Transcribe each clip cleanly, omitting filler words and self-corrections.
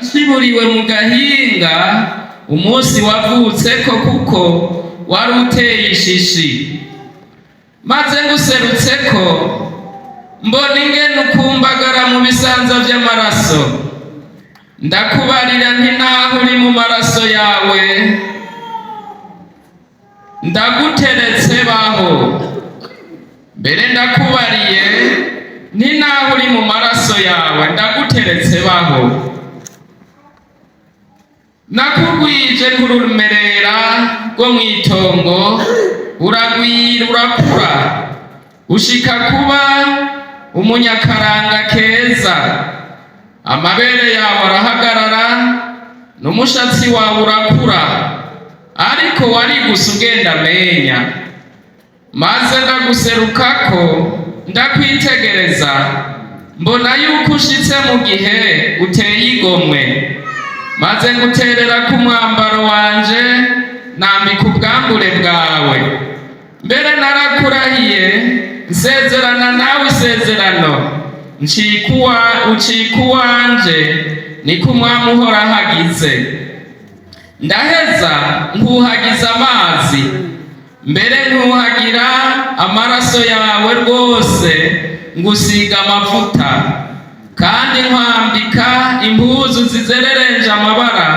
Washiburiwe mu gahinga umunsi wavutseko, kuko wari uteye ishishi. Maze nguserutseko, mbona ingene ukumbagara mu bisanza vy'amaraso. Ndakubarira nti: "Naho uri mu maraso yawe, ndaguteretse, baho." Mbere ndakubariye nti: "Naho uri mu maraso yawe, ndaguteretse, baho." Nakugwije kurumerera rwo mw'itongo, uragwira, urakura, ushika kuba umunyakaranga keza. Amabere yawe arahagarara, n'umushatsi wawe urakura, ariko wari gusa ugenda amenya. Maze ndaguserukako, ndakwitegereza, mbona yuko ushitse mu gihe uteye igomwe. Maze nguterera ku mwambaro wanje, nambika ubwambure bwawe. Mbere narakurahiye, nsezerana nawe isezerano, ucika uwanje, niko Umwami Uhoraho agize. Ndaheza nkuhagiza amazi, mbere nkuhagira amaraso yawe rwose, ngusiga amavuta, kandi nkwambika impuzu zizererenje amabara,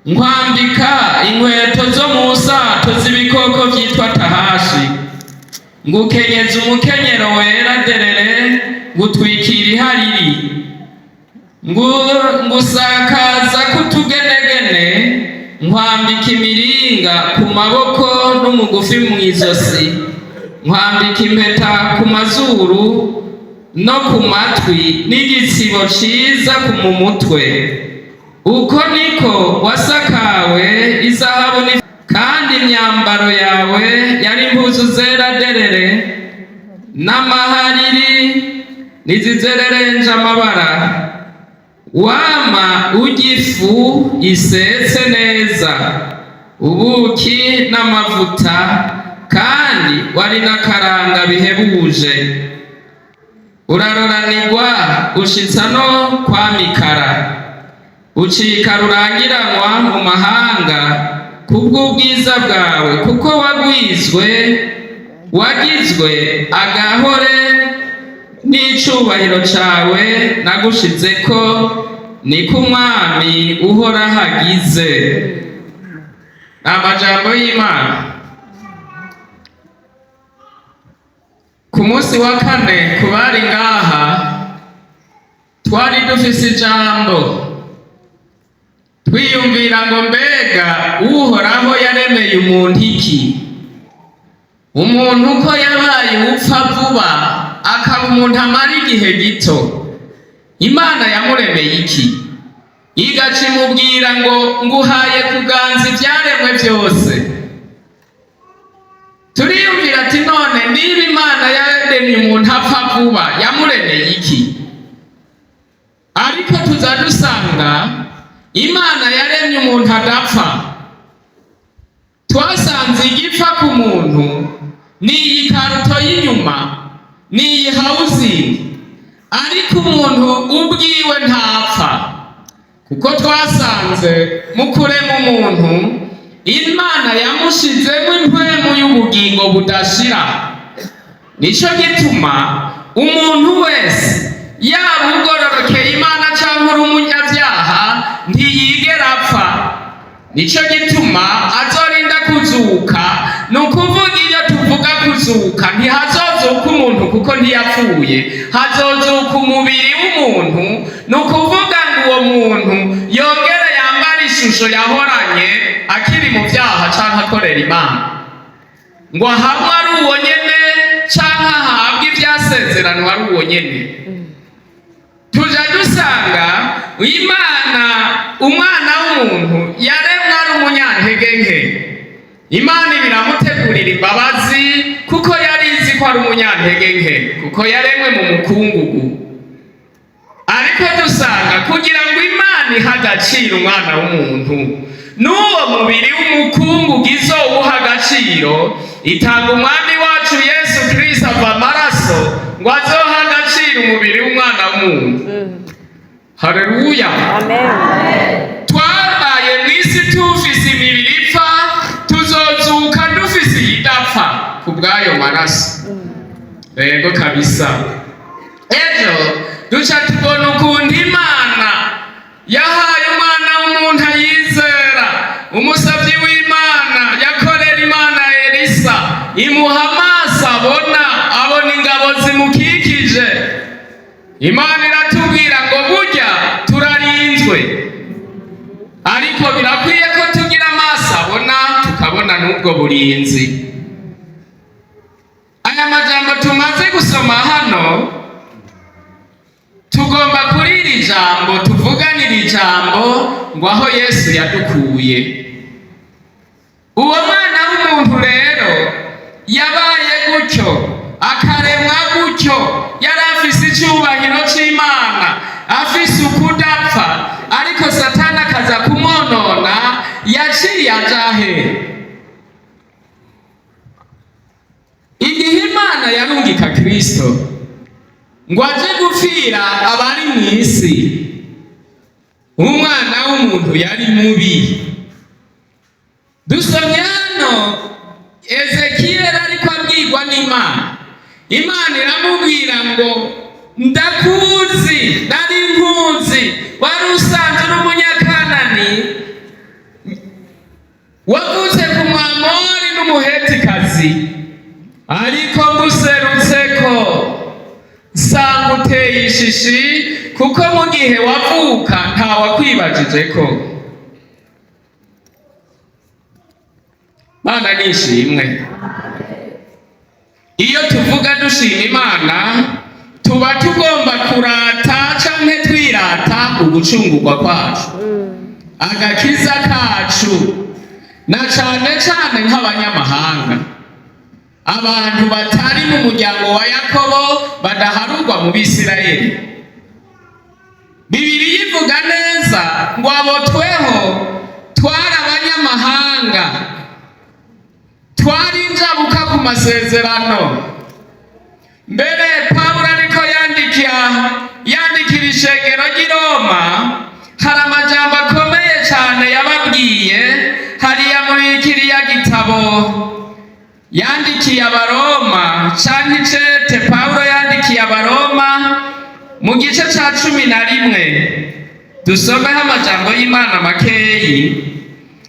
nkwambika inkweto zo mu nsato z'ibikoko vyitwa tahashi, ngukenyeza umukenyero wera derere, ngutwikira ihariri, ngusakaza kutugenegene, nkwambika imiringa ku maboko n'umugufi mw'izosi, nkwambika impeta ku mazuru no ku matwi n'igitsibo ciza ku mu mutwe. Uko niko wasakawe izahabu, kandi imyambaro yawe yari impuzu zera derere n'amahariri n'izizererenje amabara. Wama urya ifu isetse neza, ubuki n'amavuta, kandi wari n'akaranga bihebuje. Uraroranirwa ushitsa no kwamikara, ucika rurangiranwa mu mahanga kubw'ubwiza bwawe, kuko wagwizwe, wagizwe agahore n'icubahiro cawe nagushizeko, niko Umwami Uhoraho agize. Amajambo y'Imana. Ku munsi wa kane, ku bari ngaha, twari dufise ijambo, twiyumvira ngo: mbega Uhoraho yaremeye umuntu iki? Umuntu uko yabaye upfa vuba, akaba umuntu amara igihe gito, Imana yamuremeye iki? Igaca imubwira ngo: "Nguhaye kuganza ibyaremwe byose." Turiyumvira ati: none niba Imana yaremye umuntu apfa vuba, yamuremeye iki? Ariko tuza dusanga Imana yaremye umuntu adapfa. Twasanze igipfa ku muntu ni iyi karuto y'inyuma, ni iyi housing, ariko umuntu ubwiwe ntapfa, kuko twasanze mu kurema umuntu Imana yamushizemo impwemu y'ubugingo budashira. Nico gituma umuntu wese, yaba ugororokeye Imana cyangwa uri umunyabyaha, ntiyigera apfa. Nico gituma azorinda kuzuka. Ni ukuvuga, iyo tuvuga kuzuka, ntihazozuka umuntu kuko ntiyapfuye, hazozuka umubiri w'umuntu. Ni ukuvuga ngo uwo muntu yongere yambara ishusho yahoranye akiri mu byaha canke akorera Imana, ngo ahamwe ari uwo nyene canke ahabwe ibyasezeranwa ari uwo nyene. Tuja dusanga Imana, umwana w'umuntu yaremwe ari umunyantege nke. Imana biramutegurira imbabazi, kuko yari izi ko ari umunyantege nke, kuko yaremwe mu mukungugu. Ariko dusanga kugira ngo Imana ihe agaciro umwana w'umuntu, n'uwo mubiri w'umukungugu izowuha agaciro, itanga Umwami wacu Yesu Kristo ava amaraso ngo azohe agaciro umubiri w'umwana w'umuntu. Haleluya. Amen. Twabaye mu isi tufise imibiri ipfa, tuzozuka dufise iyidapfa ku bw'ayo maraso. Yego kabisa. Ejo duca tubona ukuntu Imana yahaye umwana w'umuntu ayizera, umusabyi w'Imana yakorera Imana Elisa, imuha amaso abona, abona ingabo zimukikije. Imana iratubwira ngo burya turarinzwe, ariko birakwiye ko tugira amaso abona, tukabona n'ubwo burinzi. Aya majambo tumaze gusoma hano, tugomba kuri iri jambo tuvuganira ijambo ngo aho Yesu yadukuye. Uwo mwana w'umuntu rero yabaye gutyo, akaremwa gutyo, yari afise icyubahiro c'Imana, afise ukudapfa, ariko Satani akaza kumwonona. Yaciye ajahe? Igihe Imana yarungika Kristo ngo aje gupfira abari mu isi, umwana w'umuntu yari mubi. Dusomye hano Ezekiyeli ariko abwirwa n'Imana. Imana iramubwira ngo ndakuzi, nari nkuzi, wari usanzwe uri Umunyakanani, wavutse ku Mwamori n'Umuhetikazi, ariko nguserutseko nsanga uteye ishishi, kuko mu gihe wavuka ntawakwibajije ko. Mana nishimwe. Iyo tuvuga dushima Imana, tuba tugomba kurata canke twirata ugucungurwa kwacu, agakiza kacu, na cane cane nk'abanyamahanga, abantu batari mu muryango wa Yakobo, badaharurwa mu Bisirayeli. Bibiliya ivuga neza ngo abo tweho twari abanyamahanga, twari injabuka ku masezerano. Mbere Pawulo ariko yandikira ishengero ry'i Roma, hari amajambo akomeye cyane yababwiye hariya muri kiriya gitabo yandikiye Abaroma, canke icete Pawulo yandikiye Abaroma mu gice ca 11. Dusomeho amajambo y'Imana makeyi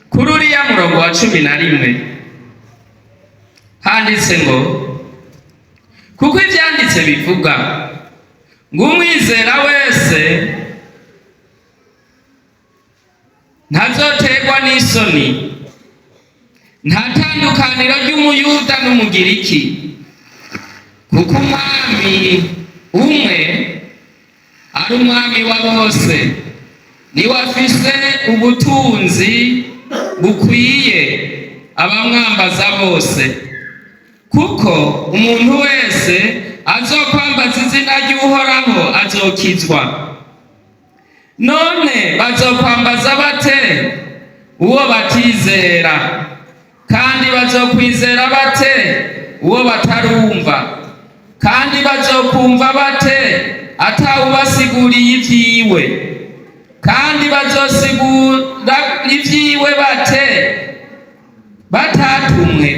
kuri uriya murongo wa 11. Handitse ngo: "Kuko ivyanditse bivuga ngo umwizera wese ntazoterwa n'isoni. Nta tandukaniro ry'Umuyuda n'Umugiriki, kuko Umwami umwe ari Umwami wa bose, niwe afise ubutunzi bukwiye abamwambaza bose. Kuko umuntu wese azokwambaza izina ry'Uhoraho azokizwa. None bazokwambaza bate uwo batizera? Kandi bazokwizera bate uwo batarumva? Kandi bazokumva bate atawubasiguriye ivyiwe? Kandi bazosigura ivyiwe bate batatumwe?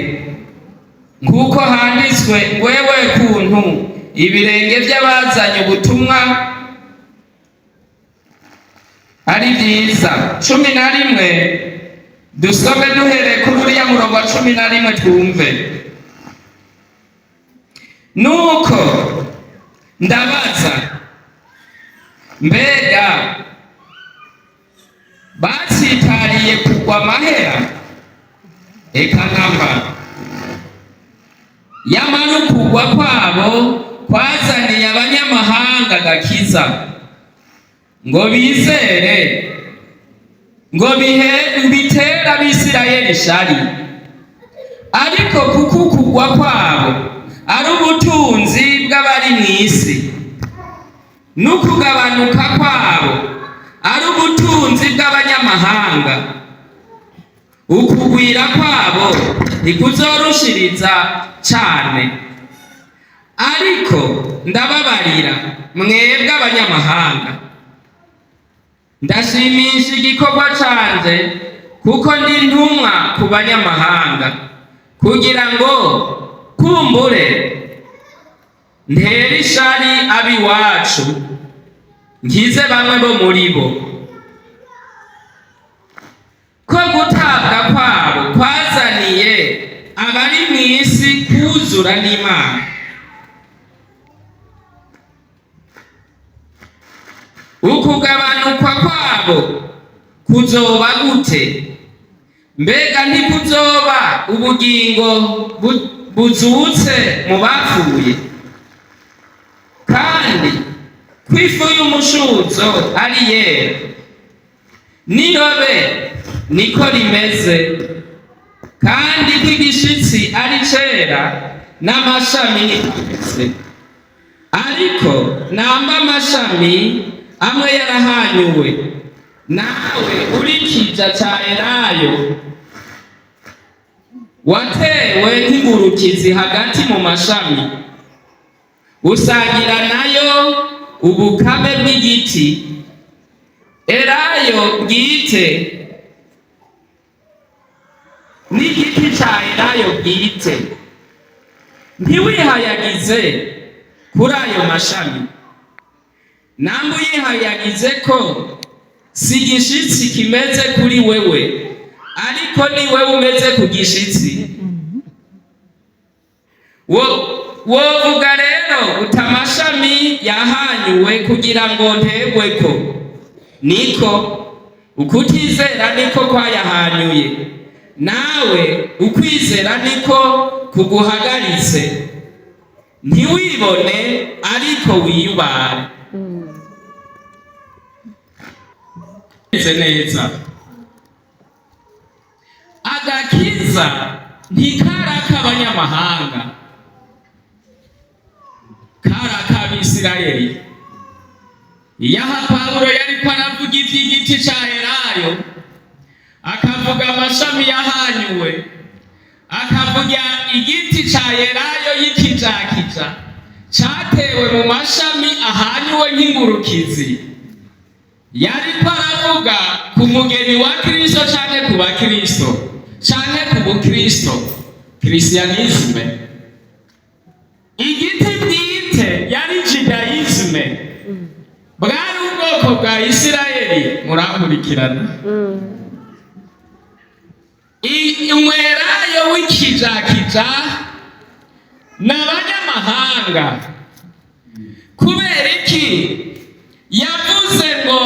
Nk'uko handitswe: Wewe kuntu ibirenge by'abazanye ubutumwa ari byiza." 11, dusome duhereye kuri uriya murongo wa 11, twumve. Nuko ndabaza: mbega batsitariye kugwa amahera? Eka namba! Yamara ukugwa kwabo kwazaniye abanyamahanga agakiza, ngo bizere, ngo bihe bitere Abisirayeli ishari. Ariko kuko ukugwa kwabo ari ubutunzi bw'abari mw'isi, n'ukugabanuka kwabo ari ubutunzi bw'abanyamahanga, ukugwira kwabo ntikuzorushiriza cane. Ariko ndababarira mwebwe abanyamahanga. Ndashimisha igikorwa canje kuko ndi ntumwa ku banyamahanga, kugira ngo kumbure ntere ishari ab'iwacu, nkize bamwe bo muri bo. Ko gutabwa kwabo kwazaniye abari mw'isi kuzura n'Imana. Ukugabanukwa kwabo kuzoba gute? Mbega ntikuzoba ubugingo buzutse mu bapfuye? Kandi ko ifu y'umushuzo ari yera, n'irobe niko rimeze, kandi ko igishitsi ari cera, n'amashami niko ameze. Ariko namba amashami amwe yarahanyuwe, nawe uri kija ca elayo, watewe nk'ingurukizi hagati mu mashami, usangira nayo ubukame bw'igiti elayo bwite, n'igiti ca elayo bwite, ntiwihayagize kuri ayo mashami. Namba uyihayagize ko si igishitsi kimeze kuri wewe, ariko ni wewe umeze ku gishitsi. Wovuga rero uti amashami yahanyuwe kugira ngo ntegweko. Niko ukutizera niko kwayahanyuye, nawe ukwizera niko kuguhagaritse. Ntiwibone, ariko wiyubare. Neza, agakiza ntikari ak'abanyamahanga, kari ak'Abisirayeli. Iyo aha Pawulo yariko aravuga ivy'igiti ca elayo, akavuga amashami yahanyuwe, akavuga igiti ca elayo y'ikijakija catewe mu mashami ahanyuwe nk'ingurukizi, yariko aravuga ku mugeni wa Kristo canke ku bakristo canke ku bukristo, christianisme. Igiti bwite yari judaïsme, bwari ubwoko bwa Isirayeli. Murankurikirana? Umwelayo w'ikijakija ni abanyamahanga. Kubera iki yavuze ngo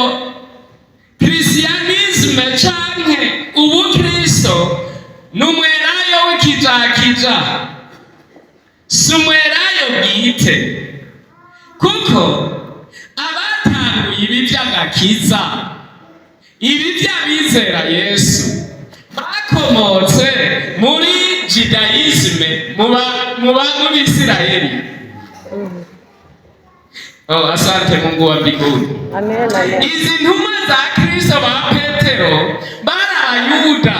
christianisme canke ubukristo ni umwelayo w'ikijakija, si umwelayo bwite? Kuko abatanguye ibi vy'agakiza, ibi vy'abizera Yesu, bakomotse muri judaïsme, mu Bisirayeli. Oh, asante Mungu wa mbinguni. Amen, amen. Izi ntumwa za Kristo ba Petero bari Abayuda,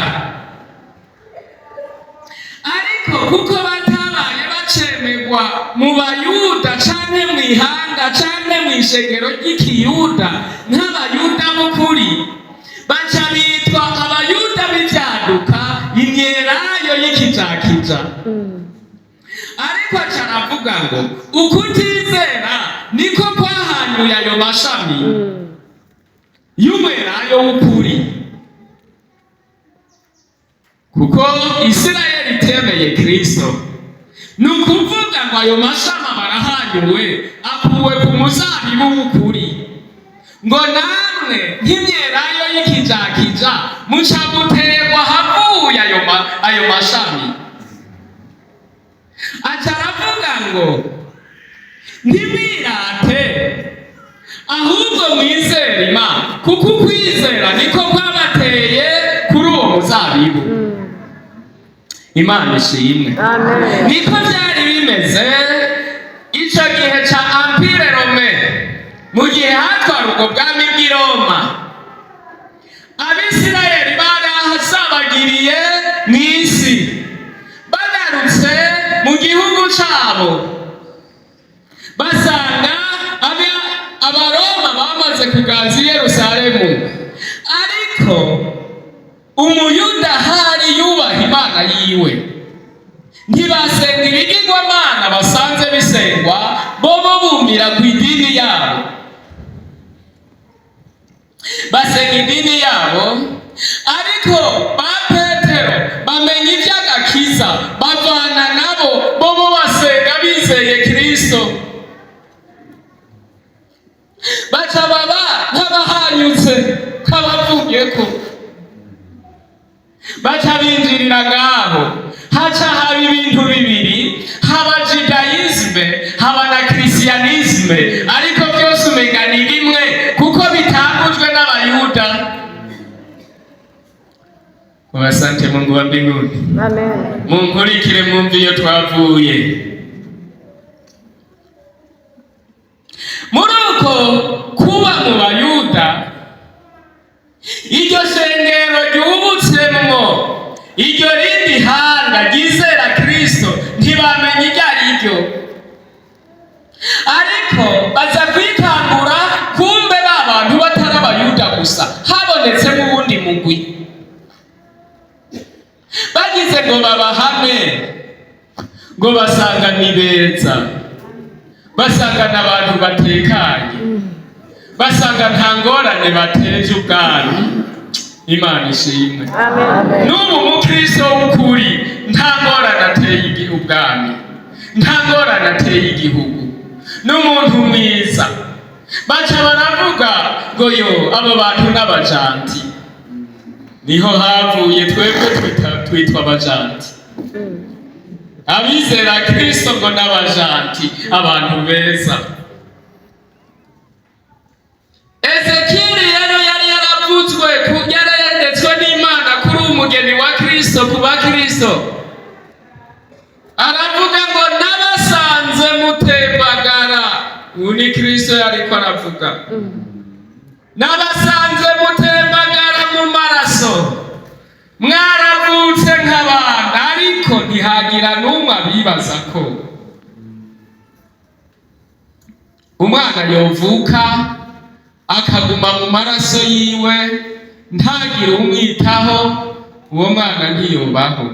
ariko kuko batabaye bacemegwa mu Bayuda canke mw'ihanga canke mw'ishengero ry'ikiyuda nk'Abayuda b'ukuri, baca bitwa Abayuda b'ivyaduka, imyelayo y'ikijakija. Ariko aca aravuga ngo ukutizera niko kwahanyuye ayo mashami y'umwelayo w'ukuri, kuko Isirayeli itemeye Kristo. Ni ukuvuga ngo ayo mashami barahanyuwe, akuwe ku muzabibu w'ukuri, ngo namwe nk'imyelayo y'ikijakija muca guterwa havuye ayo mashami. Aca aravuga ngo ntimwirate, ahubwo mwizere Imana, kuko ukwizera niko kwabateye kuri uwo muzabibu. Imana ishimwe. Amen. Niko byari bimeze ico gihe ca Empire romain, mu gihe hatwara ubwo bwami bw'i Roma. Abisirayeli barahasabagiriye mw'isi, bagarutse mu gihugu cabo basanga Abaroma. Bamaze kuganza i Yerusalemu, ariko Umuyuda hari yubaha Imana yiwe, ntibasenga ibigirwamana basanze bisengwa. Bobo bumira ku idini yabo, basenga idini yabo. Ariko ba Petero bamenya iby'agakiza, bavana nabo. Bobo basenga bizeye Kristo, baca baba nk'abahanyutse, nk'abavuyeko, baca binjirira ngaho. Haca haba ibintu bibiri: haba judaïsme, haba na christianisme, ariko byose umenga ni bimwe kuko bitangujwe n'Abayuda. Asante Mungu wa mbinguni. Amen. Munkurikire mwumve iyo twavuye. Muri uko kuba mu Bayuda, iryo shengero ryubutsemwo iryo rindi hanga ryizera Kristo, ntibamenya iryo ari ryo, ariko baza kwikangura kumbe ba bantu batari Abayuda gusa, habonetsemo uwundi mugwi. Bagize ngo babahame, ngo basanga ni beza, basanga n'abantu batekanye, basanga nta ngorane bateje ubwami. Imana ishimwe. Amen. N'ubu Mukristo w'ukuri nta ngorane ateye ubwami, nta ngorane ateye igihugu, n'umuntu mwiza. Baca baravuga ngo: "Yo, abo bantu n'abajanti." Niho havuye twebwe twitwa abajanti. Abizera Kristo ngo n'abajanti, abantu beza. Ezekiyeli rero yari yaravuzwe, yareretswe n'Imana kuri umugeni wa Kristo, ku bakristo. Aravuga ngo: "Nabasanze mutembagara." Ubu ni Kristo yariko aravuga. "Nabasanze mutembagara mu maraso, mwaravutse nk'abana, ariko ntihagira n'umwe abibaza ko umwana yovuka akaguma mu maraso yiwe, ntagire umwitaho. Uwo mwana ntiyobaho.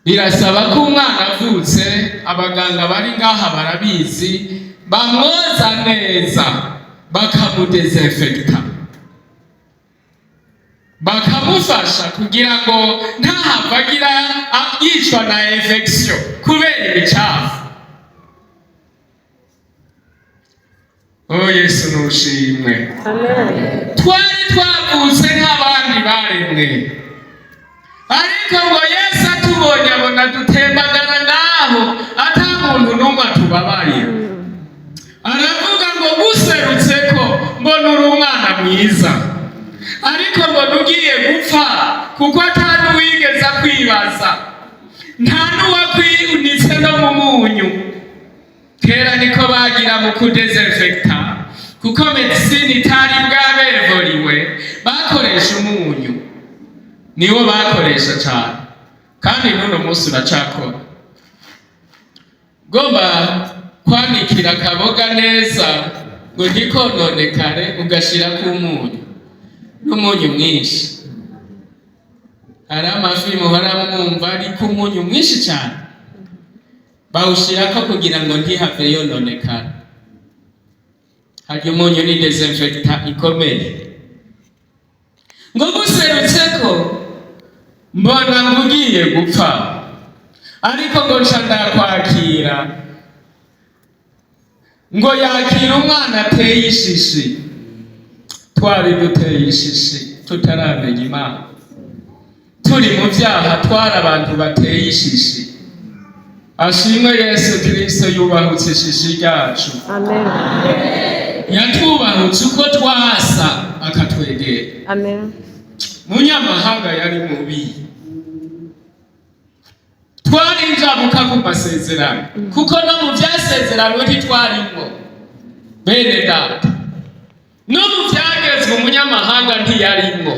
Birasaba ko umwana avutse, abaganga bari ngaha barabizi, bamwoza neza, bakamudesinfecta, bakamufasha kugira ngo ntahava agira yicwa na infection kubera imicafu. Oh Yesu, nushimwe. Amen. Twari twavutse nk'abandi baremwe, ariko ngo Yesu atubonye abona dutembagara ngaho, ata muntu n'umwe atubabaye. Aravuga ngo: "Guserutse ko mbona uri umwana mwiza, ariko mbona ugiye gupfa, kuko ata n'uwigeze akwibaza, nta n'uwakwinitse no mu munyu." Kera niko bagira mu kudesinfecta, kuko médecine itari bwabevoriwe, bakoresha umunyu, niwo bakoresha cyane, kandi n'uno munsi uracakora. Ugomba kwanikira akaboga neza ngo ntikononekare, ugashirako umunyu, n'umunyu mwinshi. Hari amafi muhora mwumva ariko umunyu mwinshi cyane bawushirako kugira ngo ntihave yononekara. Harya umunyu ni désinfectant ikomeye. Ngo: "Guserutse ko mbona ngo ugiye gupfa, ariko ngo nca ndakwakira." Ngo yakira umwana ateye ishishi. Twari duteye ishishi tutaramenya Imana, turi mu byaha, twari abantu bateye ishishi. Ashimwe Yesu Kristo yubahutse ishishi ryacu. Amen. Yatwubahutse uko twasa, akatwegera. Amen. Munyamahanga yari mubi, twari injabuka ku masezerano, kuko no mu byasezeranywe ntitwarimwo, bene data. No mu byagezwe umunyamahanga ntiyarimwo.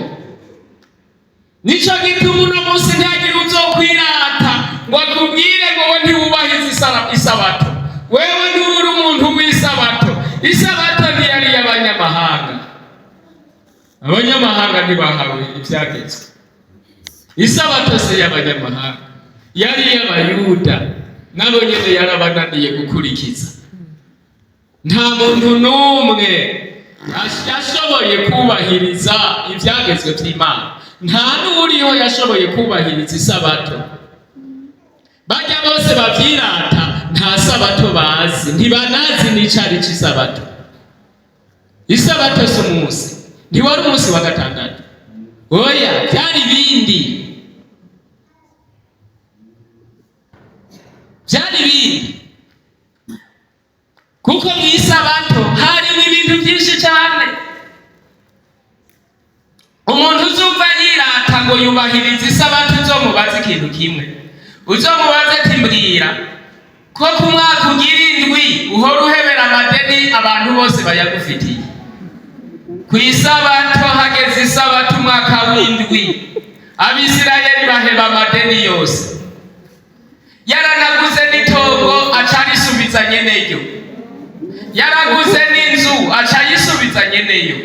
Nico gituma uno munsi ntiyagira uzokwirata ngo akubwire ngo we ntiwubahize isabato, wewe nturi umuntu w'isabato. Isabato ntiyari iy'abanyamahanga. Abanyamahanga ntibahawe ibyagezwe. Isabato si y'abanyamahanga, yari iy'Abayuda, nabo nyene yarabananiye gukurikiza. Nta muntu n'umwe yashoboye kubahiriza ibyagezwe by'Imana, nta n'uriho yashoboye kubahiriza isabato. Bajya bose bavyirata nta sabato bazi, ntibanazi n'icari c'isabato. Isabato si umunsi, ntiwari umunsi wa gatandatu, oya, byari ibindi, byari ibindi, kuko mu isabato harimo ibintu byinshi cyane. Umuntu uzumva yirata ngo yubahiriza isabato, uzomubaze ikintu kimwe, uzomubaze ati: "Mbwira ko ku mwaka ugira indwi uhora uhebera amadeni abantu bose bayagufitiye, ku isabato hageze isabato umwaka w'indwi Abisirayeli baheba amadeni yose, yaranaguze n'itongo aca arisubiza nyeneyo, yaraguze n'inzu aca ayisubiza nyeneyo."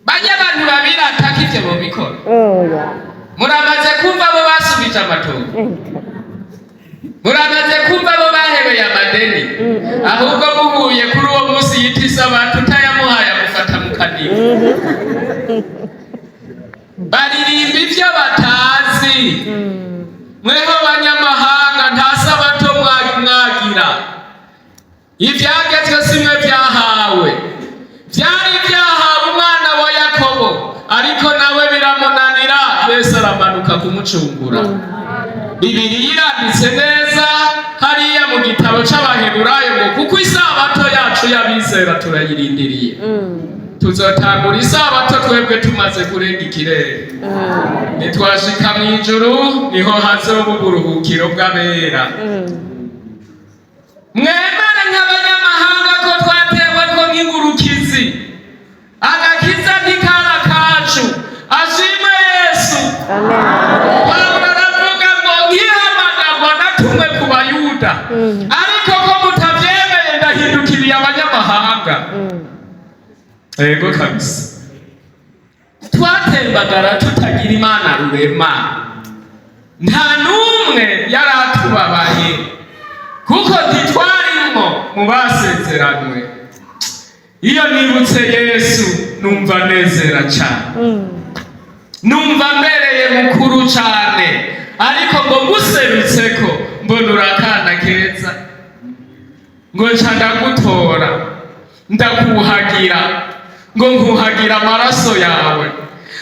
Bajya abantu babirata ko ivyo bobikora? Oya. Muramaze kumva bo basubije amatongo? Muramaze kumva bo bahebeye amadeni? Ahubwo muhuye kuri uwo munsi yita isabato utayamuhaye amufata mu kanwa. Baririmba ibyo batazi. Mweho banyamahanga nta sabato mwagira, ibyagezwe simwe byahawe, byari byahawe umwana wa Yakobo, ariko nawe biramunanira, Yesu aramanuka kumucungura. Bibiliya iranditse neza hariya mu gitabo c'Abaheburayo ngo kuko isabato yacu y'abizera turayirindiriye. Tuzotangura isabato twebwe tumaze kurenga ikirere. Nitwashika mu ijuru niho hazoba uburuhukiro bw'abera. Mwemere nk'abanyamahanga ko twatewe ko nk'ingurukizi, agakiza ntikara kacu. Ashimwe Yesu. Pawulo aravuga ngo nkihamagarwa natumwe ku Bayuda, ariko ko mutavyemeye ndahindukiriye abanyamahanga. Ego kabisa, twatembagara tutagira Imana rurema, nta n'umwe yari atubabaye kuko ntitwarimwo mu basezeranywe. Iyo nibutse Yesu numva nezera cyane, numva mbereye mukuru cyane, ariko ngo nguserutseko mbona urakana keza, ngo nca ndagutora ndakuhagira, ngo nkuhagira amaraso yawe,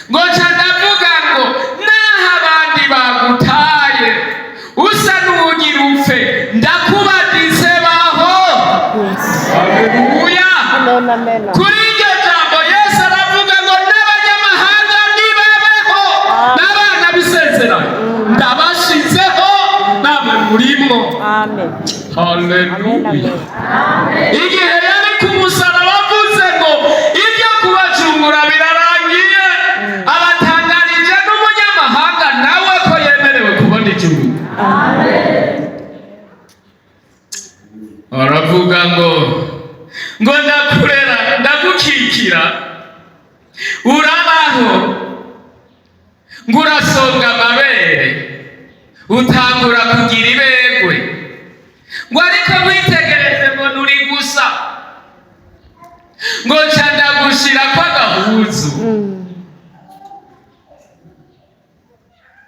ngo nca ndavuga ngo naho abandi bagutaye usa n'uwugira upfe, ndakubatize baho. Haleluya. Amen, amen. Kuri iryo jambo Yesu aravuga ngo n'abanyamahanga nibabeho, n'abana b'isezerano ndabashizeho, namwe murimwo. Amen. Haleluya. Igihe yari ku musaraba avuze ngo ibyo kubacungura birarangiye, abatangarije n'umunyamahanga nawe ko yemerewe kubona ijuru. Aravuga ngo ndakurera, ndagukikira, urabaho, ngo urasonga amabere, utangura kugira ibegwe, ngo ariko witegereze ngo nturi gusa, ngo nca ndagushira kw'agahuzu.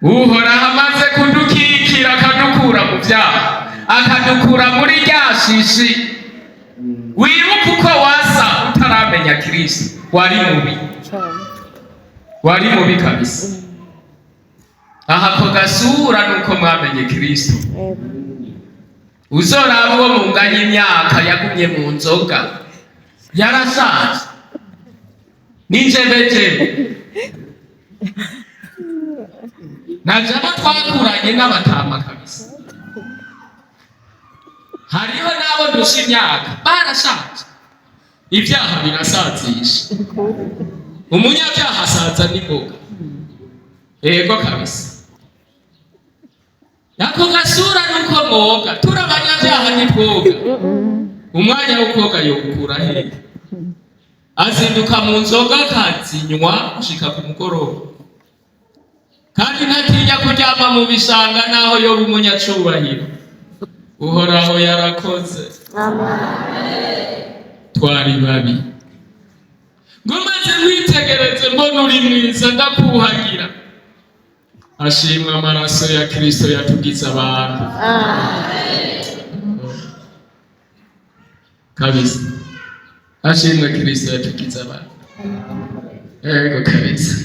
Uhoraho amaze kudukikira akadukura mu byaha, akadukura muri rya shishi. Wibuke uko wasa utaramenya Kristo, wari mubi, wari mubi kabisa. Aha ko gasura nuko mwamenye Kristo. Uzoraba uwo munganya imyaka yagumye mu nzoga, yarashaje n'injebejebe. Naje abo twakuranye n'abatama kabisa, hariho n'abo ndusha imyaka barashaje. Ibyaha birasazisha, umunyabyaha asaza n'imboga. Yego kabisa, ako gasura nuko mwoga. Turi abanyabyaha ntitwoga, umwanya wo koga yowukura hehe? Azinduka mu nzoga akazinywa gushika ku mugoroba, kandi ntatinya kuryama mu bishanga naho yoba umunyacubahiro. Uhoraho yarakoze. Twari babi, ngo maze nkwitegereze mbona uri mwiza, ndakuhagira. Ashimwe amaraso ya Kristo yatugize abantu kabisa. Ashimwe Kristo yatugize abantu, yego kabisa.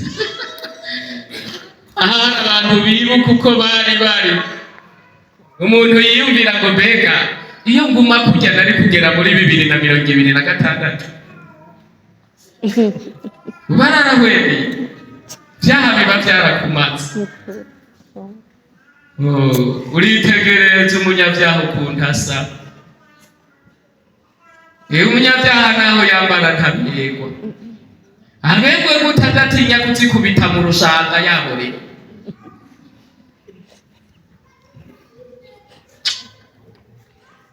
Ahari abantu bibuka uko bari bari, umuntu yiyumvira ngo: "Mbega iyo nguma kurya nari kugera muri 2026?" Bararahwereye, byaha biba byarakumaze. Oh, uritegereza umunyabyaha ukuntu asa. Iyo umunyabyaha naho yambara ntabirwa, abegwe gute, adatinya kuzikubita mu rushanga yaboreye.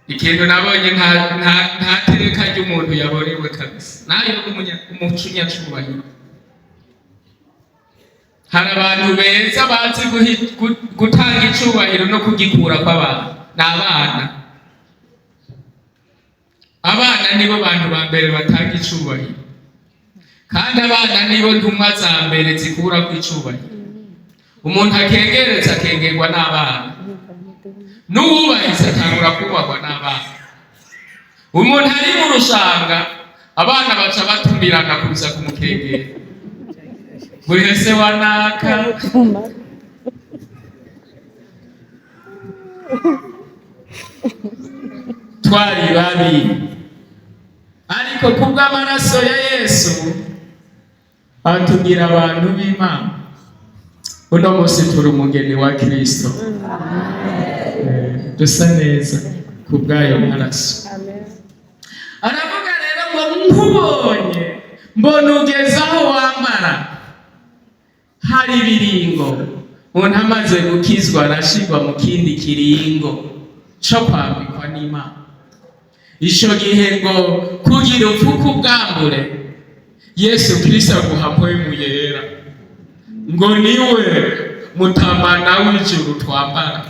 Ikintu nabonye, nta teka ry'umuntu yaborewe kabisa, nayo umucunyacubahiro. Hari abantu beza bazi gutanga icubahiro no kugikura kw'abantu, ni abana. Abana nibo bantu ba mbere batanga icubahiro, kandi abana nibo ntumwa za mbere zikura ku icubahiro. Umuntu akengereza akengerwa n'abana, n'uwubahiriza atangura kubahwa n'abana. Umuntu ari mu rushanga, abana baca batumirana kuza kumukengera: "Buri se wanaka." Twari babi, ariko kubw'amaraso ya Yesu atugira abantu b'Imana. Uno munsi turi umugeni wa Kristo. Dusa neza kubw'ayo maraso. Aravuga rero ngo: "Nkubonye mbona ugeze aho wambara." Hari ibiringo. Umuntu amaze gukizwa arashirwa mu kindi kiringo co kwambikwa n'Imana. Ico gihe ngo kugira upfuke ubwambure, Yesu Kristo aguha Mpwemu Yera, ngo niwe mutamana w'ijuru twambara.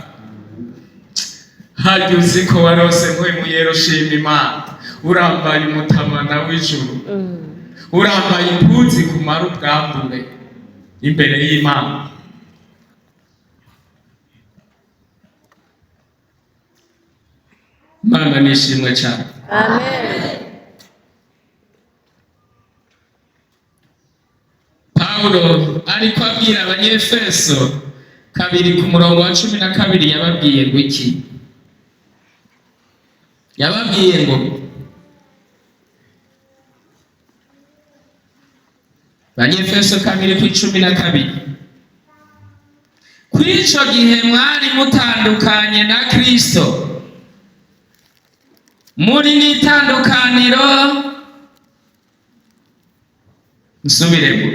Harya uzi ko warose Mpwemu Yera? Ushima Imana, urambaye umutamana w'ijuru, urambaye impuzu kumara ubwambure imbere y'Imana. Imana nishimwe cyane. Amen. Pawulo ariko abwira Abanyefeso 2 ku murongo wa 12, yababwiye ngo iki? Yababwiye ngo, Banyefeso 2 ku 12: "Kw'ico gihe mwari mutandukanye na Kristo, muri n'itandukaniro." Nsubiremo: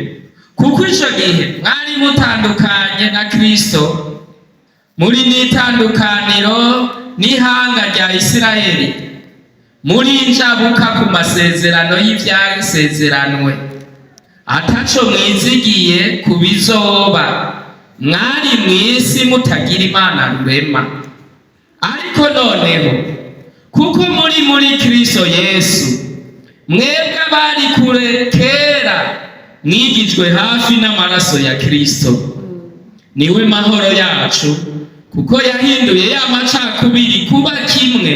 "Kuko ico gihe mwari mutandukanye na Kristo, muri n'itandukaniro n'ihanga rya Isirayeli, muri injabuka ku masezerano y'ivyasezeranwe, ataco mwizigiye ku bizoba, mwari mw'isi mutagira Imana rurema. Ariko noneho kuko muri muri Kristo Yesu, mwebwe abari kure kera mwigijwe hafi n'amaraso ya Kristo. Niwe mahoro yacu, kuko yahinduye ya macakubiri kuba kimwe,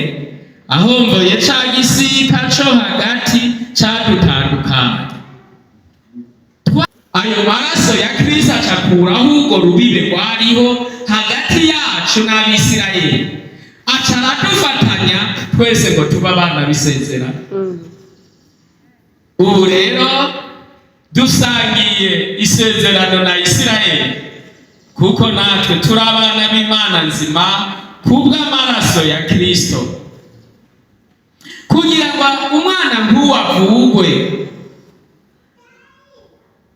ahomvoye ca gisika co hagati cadutandukanye." Ayo maraso ya Kristo acakuraho urwo rubibe rwariho hagati yacu n'Abisirayeli, aca aradufatanya twese ngo tube abana b'isezerano. Ubu rero dusangiye isezerano na Isirayeli, kuko natwe turi abana b'Imana nzima kubw'amaraso ya Kristo. Kugira ngo umwana nk'uwo avugwe,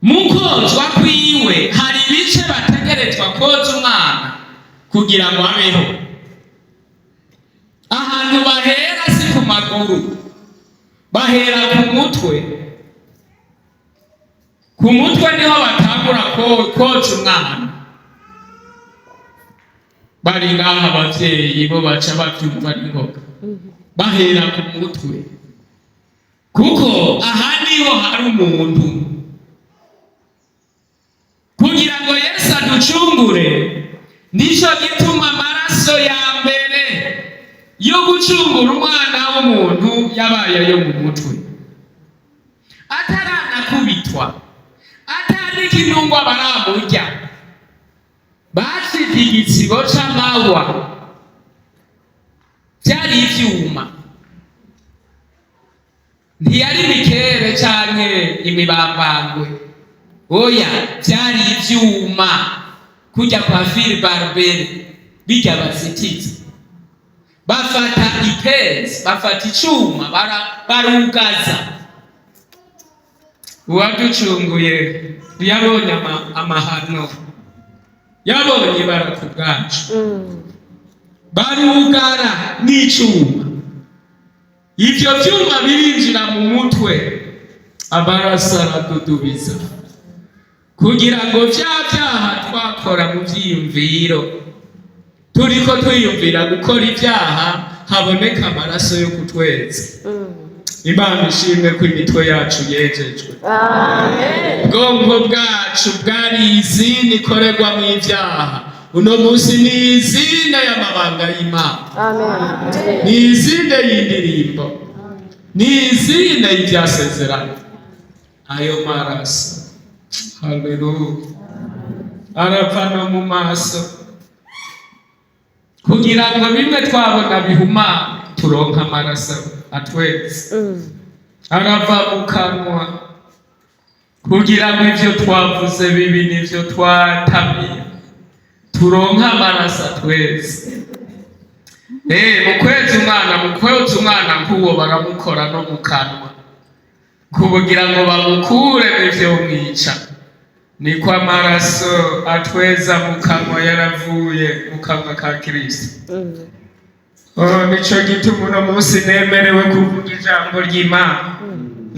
mu kozwa kwiwe hari ibice bategerezwa koza umwana kugira ngo abeho. Ahantu bahera si ku maguru, bahera ku mutwe. Ku mutwe niho batangura koza umwana. Bari ngaha abavyeyi bo baca bavyumva n'ingoga, bahera ku mutwe, kuko aha niho hari umuntu. Kugira ngo Yesu aducungure, nico gituma amaraso ya mbere yo gucungura umwana w'umuntu yabaye ayo mu mutwe, ataranakubitwa, atanikinungwa baramurya. Bacika igitsibo c'amahwa, vyari ivyuma, ntiyari mikere canke imibambangwe, oya, vyari ivyuma kujya kwa fil barbelé bijya bazitiza. Bafata ipesi, bafata icuma, barugaza. Uwaducunguye yabonye amahano, yabonye ibara ku bwacu. Barugara n'icuma, ivyo vyuma birinjira mu mutwe, amaraso aradudubiza kugira ngo vya vyaha twakora mu vyiyumviro, turiko twiyumvira gukora ibyaha, haboneka amaraso yo kutweza. Imana ishimwe ko imitwe yacu yejejwe. Amen. Ubwonko bwacu bwari izina ikorerwamo ibyaha, uno munsi ni izina y'amabanga y'Imana. Amen. Ni izina y'indirimbo, ni izina y'ibyasezerano. Ayo maraso, haleluya, arava no mu maso kugira ngo bimwe twabona bihumane, turonke amaraso atweze. Arava mu kanwa kugira ngo ivyo twavuze bibi n'ivyo twatamiye, turonke amaraso atweze. Mu kwezi umwana nk'uwo baramukora no mu kanwa kugira ngo bamukure ivyo mwica. Niko amaraso atweza mu kanwa yaravuye mu kanwa ka Kristo. Oh, nico gituma uno munsi nemerewe kuvuga ijambo ry'Imana,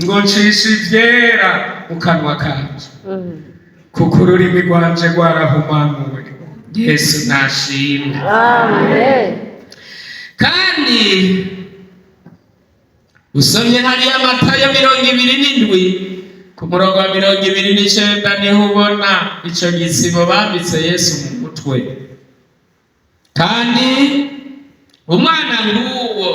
ngo ncishe ivyera mu kanwa kanje, kuko ururimi rwanje rwarahumanuwe. Yesu nashimwe. Amen. Kandi usomye hariya Matayo 27 ku murongo wa 29, niho ubona ico gitsibo bambitse Yesu mu mutwe. Kandi umwana nguwo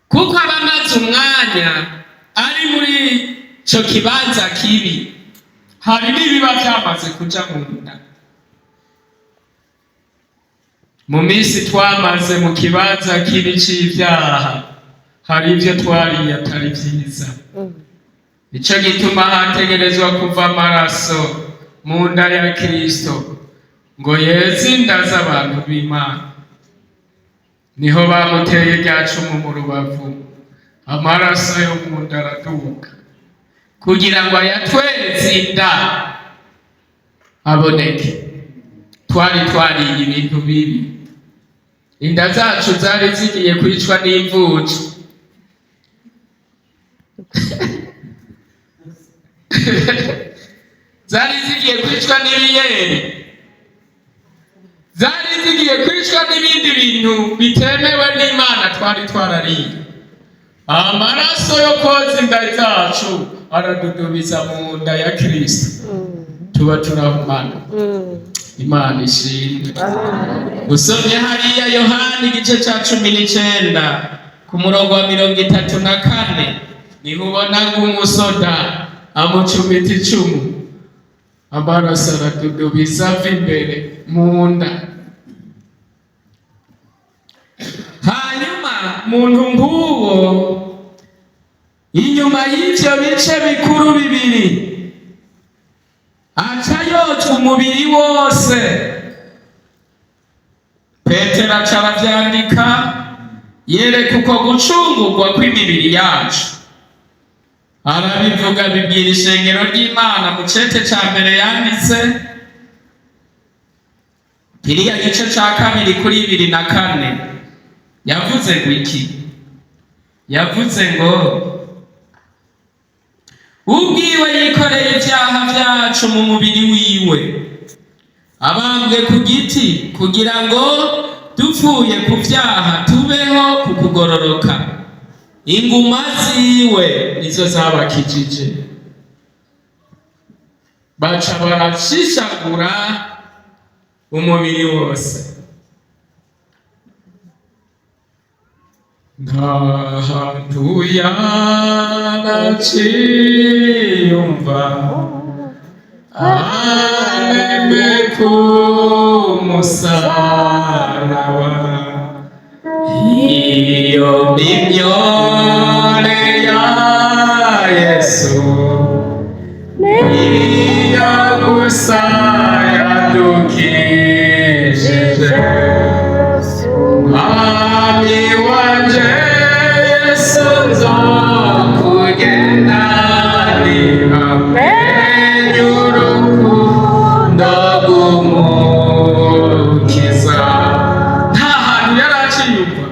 kuko aba amaze umwanya ari muri ico kibanza kibi, hari n'ibiba vyamaze kuja mu nda. Mu minsi twamaze mu kibanza kibi c'ivyaha, hari ivyo twariye atari vyiza. Ico gituma hategerezwa kuva amaraso mu nda ya Kristo ngo yeze inda z'abantu b'Imana. Niho bamuteye rya cumu mu rubavu, amaraso yo mu nda araduga kugira ngo ayatweze inda aboneke. Twari twariye ibintu bibi, inda zacu zari zigiye kwicwa n'imvuji. Zari zigiye kwicwa n'ibiyeri, zari zigiye kwicwa n'ibindi bintu bitemewe n'Imana twari twarariye. Amaraso yo koza inda zacu aradudubiza mu nda ya Kristo, tuba turahumana. Imana ishimwe. Usomye hariya Yohani igice ca 19 ku murongo wa 34, niho ubona ngo umusoda amucumita icumu, amaraso aradudubiza ava imbere mu nda. Hanyuma muntu nk'uwo, inyuma y'ivyo bice bikuru bibiri, aca yotwa umubiri wose. Petero aca aravyandika, yereka uko gucungurwa kw'imibiri yacu. Arabivuga, bibwira ishengero ry'Imana mu cete ca mbere yanditse, kiriya gice ca kabiri kuri 24. Yavuze ngo iki? Yavuze ngo ubwiwe yikoreye ibyaha byacu mu mubiri wiwe, abambwe ku giti, kugira ngo dupfuye ku byaha tubeho ku kugororoka. Inguma ziwe nizo zabakijije. Baca barashishagura umubiri wose. Nta hantu yaraciyumva arembe ku musaraba, iyo mimyore ya Yesu niyo gusa yadukijije. Mwami wanje Yesu, nzokugenda niba menye urukundo rw'Umukiza. Nta hantu yari aciyumva,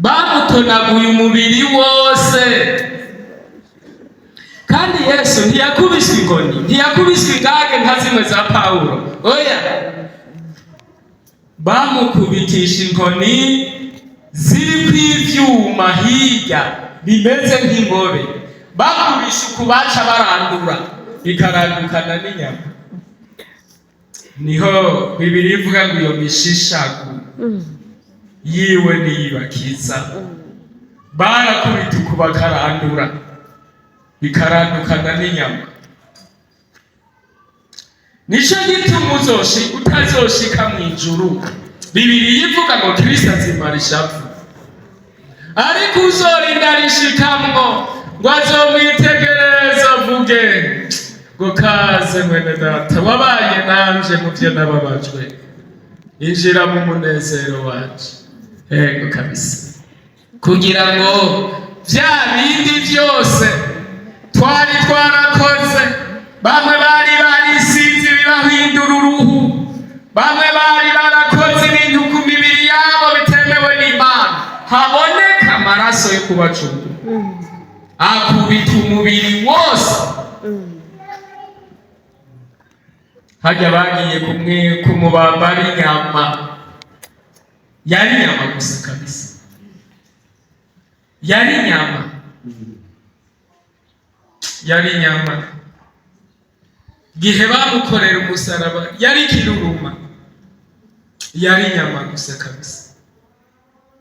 bamutonaguye umubiri wose. Kandi Yesu ntiyakubiswe inkoni, ntiyakubiswe igage nka zimwe za Pawulo, oya, bamukubitisha inkoni ziri ivyuma hirya bimeze nk'ingobe, bakubisha ukubaca barandura bikarandukana n'inyama. Niho Bibiri ivuga ngo iyo mishishagu yiwe niyibakiza. Barakubita uku bakarandura bikarandukana n'inyama. Nico gituma uzoshi utazoshika mw'ijuru. Bibiri ivuga ngo Kristo azimara ishavu, ariko uzorinda rishikamwo ngo azomwitegereza avuge ngo: "Kaze mwene data wabaye nanje mu byo nababajwe, injira mu munezero wanje." Ego kabisa, kugira ngo vya bindi byose twari twarakoze, bamwe bari barisize ibibahindura uruhu, bamwe bari barakoze ibintu ku mibiri yabo bitemewe n'Imana, haboneka amaraso yo kubacungura akubita umubiri wose. Hajya bagiye kumwe kumubamba ari inyama, yari inyama gusa kabisa, yari inyama, yari inyama. Gihe bamukorera umusaraba yari kiruruma, yari inyama gusa kabisa,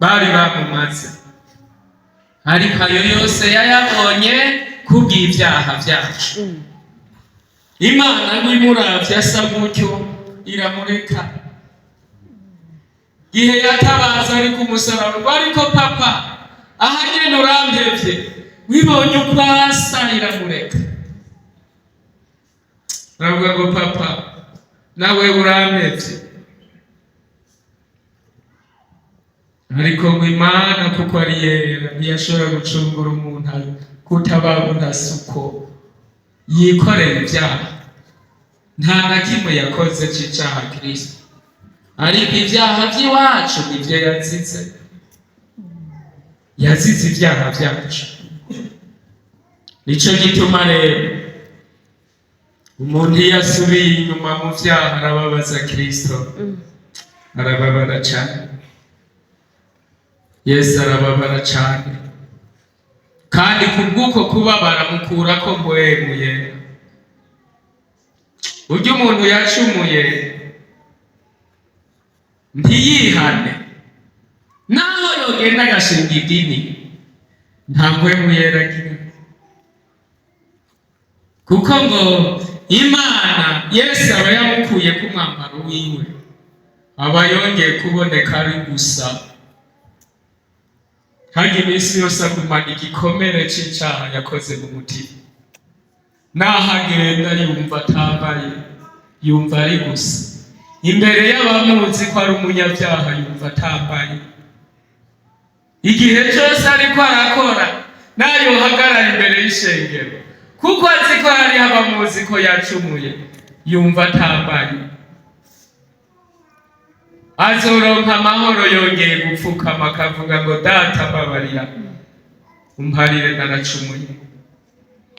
bari bamumaze. Ariko ayo yose yayabonye kubw'ibyaha byacu. Imana ngo imuravye asa gutyo iramureka. Gihe yatabaza ari ku musaraba ngo: "Ariko papa, aha nyene urampevye", wibonye uko asa iramureka. Aravuga ngo: "Papa, nawe urampevye." Ariko ngo Imana kuko ari yera ntiyashobora gucungura umuntu kutababona suko yikorera ibyaha. Nta na kimwe yakoze c'icaha Kristo, ariko ibyaha by'iwacu nibyo yazize. Yazize ibyaha byacu. Nico gituma rero umuntu iyo asubiye inyuma mu vyaha arababaza Kristo, arababara cyane. Yesu arababara cyane, kandi kubw'uko kubabara mukurako mpwemu yera. Burya umuntu yacumuye ntiyihane, naho yogenda agashinga idini, nta mpwemu yera agira, kuko ngo Imana Yesu aba yamukuye ku mwambaro wiwe, aba yongeye kuboneka ari gusa. Kandi iminsi yose agumana igikomere c'icaha yakoze mu mutima. Naho agenda yumva atambaye, yumva ari gusa imbere y'abamuzi ko ari umunyabyaha, yumva atambaye. Igihe cyose ariko arakora, nayo uhagarara imbere y'ishengero, kuko azi ko hariho abamuzi ko yacumuye, yumva atambaye. Azoronka amahoro yongeye gupfukama akavuga ngo: "Data, mbabarira, umparire, naracumuye."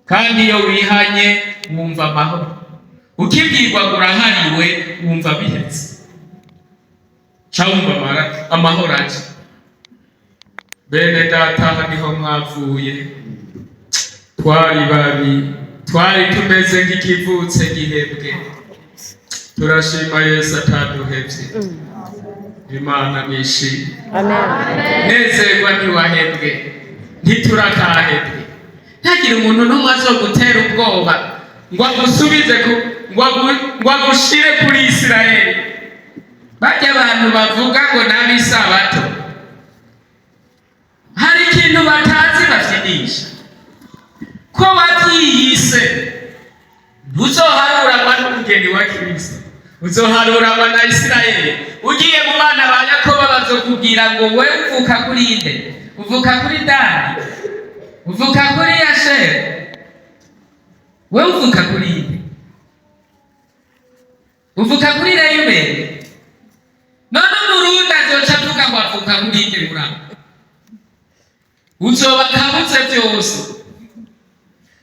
Kandi iyo wihanye wumva amahoro. Ukibwirwa ngo urahariwe, wumva bihetse, ca wumva amahoro aje. Bene data, aha niho mwavuye. Twari babi, twari tumeze nk'ikivutse gihebwe. Turashima Yesu ataduhevye. Imana nishimye. Amen. Nezerwa, ntiwahebwe, ntiturakahebwe. Ntagire umuntu n'umwe azogutera ubwoba ngo agusubize ngo agushire kuri Isirayeli. Barya abantu bavuga ngo n'abisabato, hari ikintu batazi bafyinisha ko wabyiyise. Ntuzoharuranwa n'umugeni wa Kristo, uzoharuranwa na Isirayeli. Ugiye mu bana ba Yakobo, bazokubwira ngo: "We uvuka kuri nde? Uvuka kuri Dani? Uvuka kuri Yasheri? We uvuka kuri nde? Uvuka kuri Reyubeni?" None Umurundi azoca avuga ngo avuka kuri nde? Murabo uzoba kabuze byose.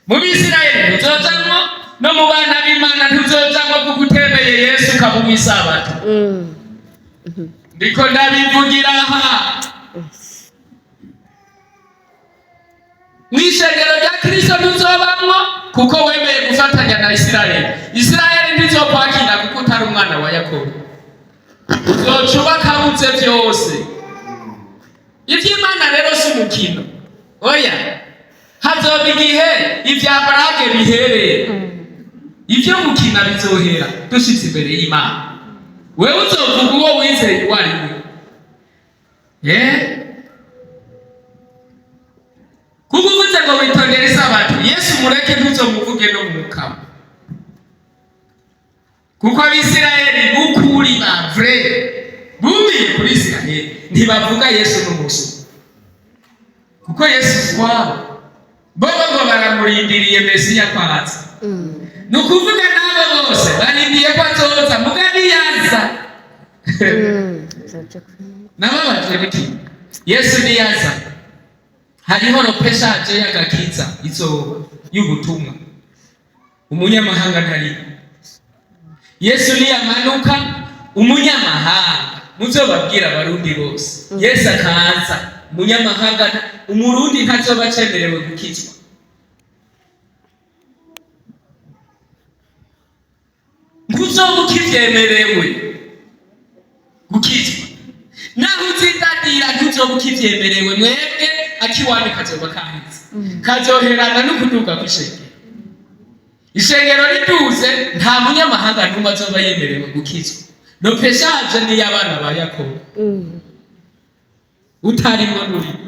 Mu Bisirayeli ntuzojamwo, no mu bana b'Imana ntuzojamwo, kuko utemeye Yesu ukaba umwisabato. Ndiko ndabivugira aha: mw'ishengero rya Kristo ntuzobamwo, kuko wemeye gufatanya na Isirayeli. Isirayeli ntizokwakira kuko utari umwana wa Yakobo. Uzoca uba kabuze byose. Iby'Imana rero si umukino, oya. Hazoba igihe ibya barage bihereye, ibyo gukina bizohera dushitse imbere y'Imana. Wewe uzovuga uwo wizeye uwo ari we. Kuko uvuze ngo witondere isabato, Yesu mureke, ntuzomuvuge no mu kanwa, kuko Abisirayeli b'ukuri, ba vrai, bumiye kuri Isirayeli, ntibavuga Yesu n'umusi, kuko Yesu si wabo. Bo ngo baramurindiriye Mesiya kwaza. Ni ukuvuga n'abo bose barindiye ko azoza, muga niyaza, nababajwe n'iki? Yesu niyaza, hariho repêchage y'agakiza izoba y'ubutumwa, umunyamahanga ntariho. Yesu niyamanuka, umunyamahanga, muzobabwira Abarundi bose, Yesu akaza, umunyamahanga Umurundi ntazoba acemerewe gukizwa. Ntuzoba ukivyemerewe gukizwa naho uzindadira, ntuzoba ukivyemerewe. Mwebwe akiwanyu kazoba kaheze, kazoherana no kuduga kw'ishengero. Ishengero riduze, nta munyamahanga n'umwe azoba yemerewe gukizwa. Repêchage ni y'abana ba Yakobo, utarimwo nurimo.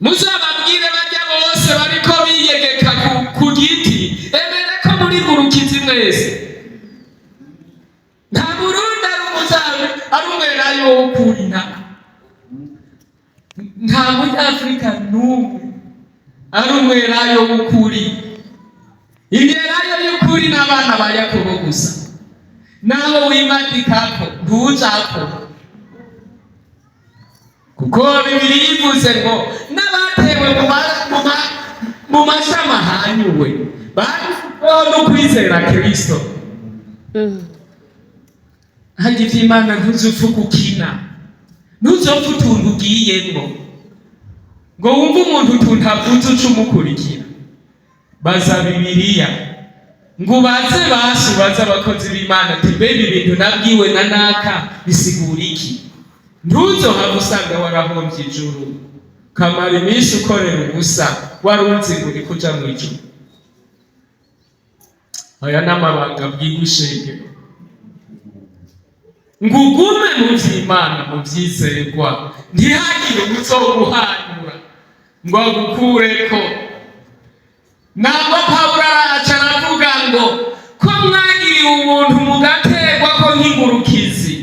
Muzababwire bajya bose bariko biyegeka ku giti: emere ko muri murukizi mwese. Nta Burundi ari umuzabe ari umwerayo w'ukuri, nta Munyafurika n'umwe ari umwerayo w'ukuri. Imyerayo y'ukuri n'abana ba Yakobo gusa. Naho wimadikako, ntuzako, kuko Bibiri yivuze ngo n'abatewe mu mashami ahanyuwe barushijeho no kwizera Kristo. Harya ivy'Imana ntuzupfa gukina, ntuzopfa utuntu ugiyemwo ngo wumve umuntu utuntu avuze uce umukurikira. Baza Bibiliya, ngo ubaze basi, ubaze abakozi b'Imana ati: "Mbega ibintu nabwiwe na naka bisigura iki?" Ntuzohava usanga warahombye ijuru, kamara iminsi ukorera ubusa, warunzi ngo uriko uja mw'ijuru. Aya n'amabanga bwiwe ishengero, ngo ugume mu vy'Imana, mu vyizerwa, ntihagire uwuzoguhanura ngo agukureko. Ntabwo Pawulo araca aravuga ngo ko mwagiriwe ubuntu mugaterwa ko nk'ingurukizi,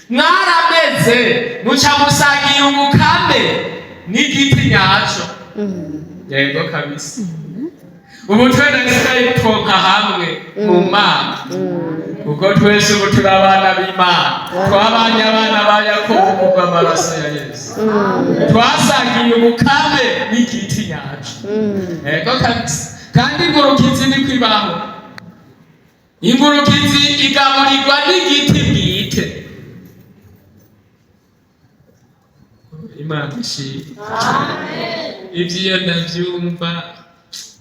mwarameze muca musangiye umukame n'igiti nyaco. Yego kabisa, ubu twe na Isirayeli twonka hamwe mu Mana. Kuko twese ubu turi abana b'Imana, twabanye abana ba Yakobo kubw'amaraso ya Yesu, twasangiye ubukame n'igiti nyacu. Ego kabisa. Kandi ingurukizi niko ibaho, ingurukizi igaburirwa n'igiti bwite. Imana ishimwe. Ivyo iyo ndavyumva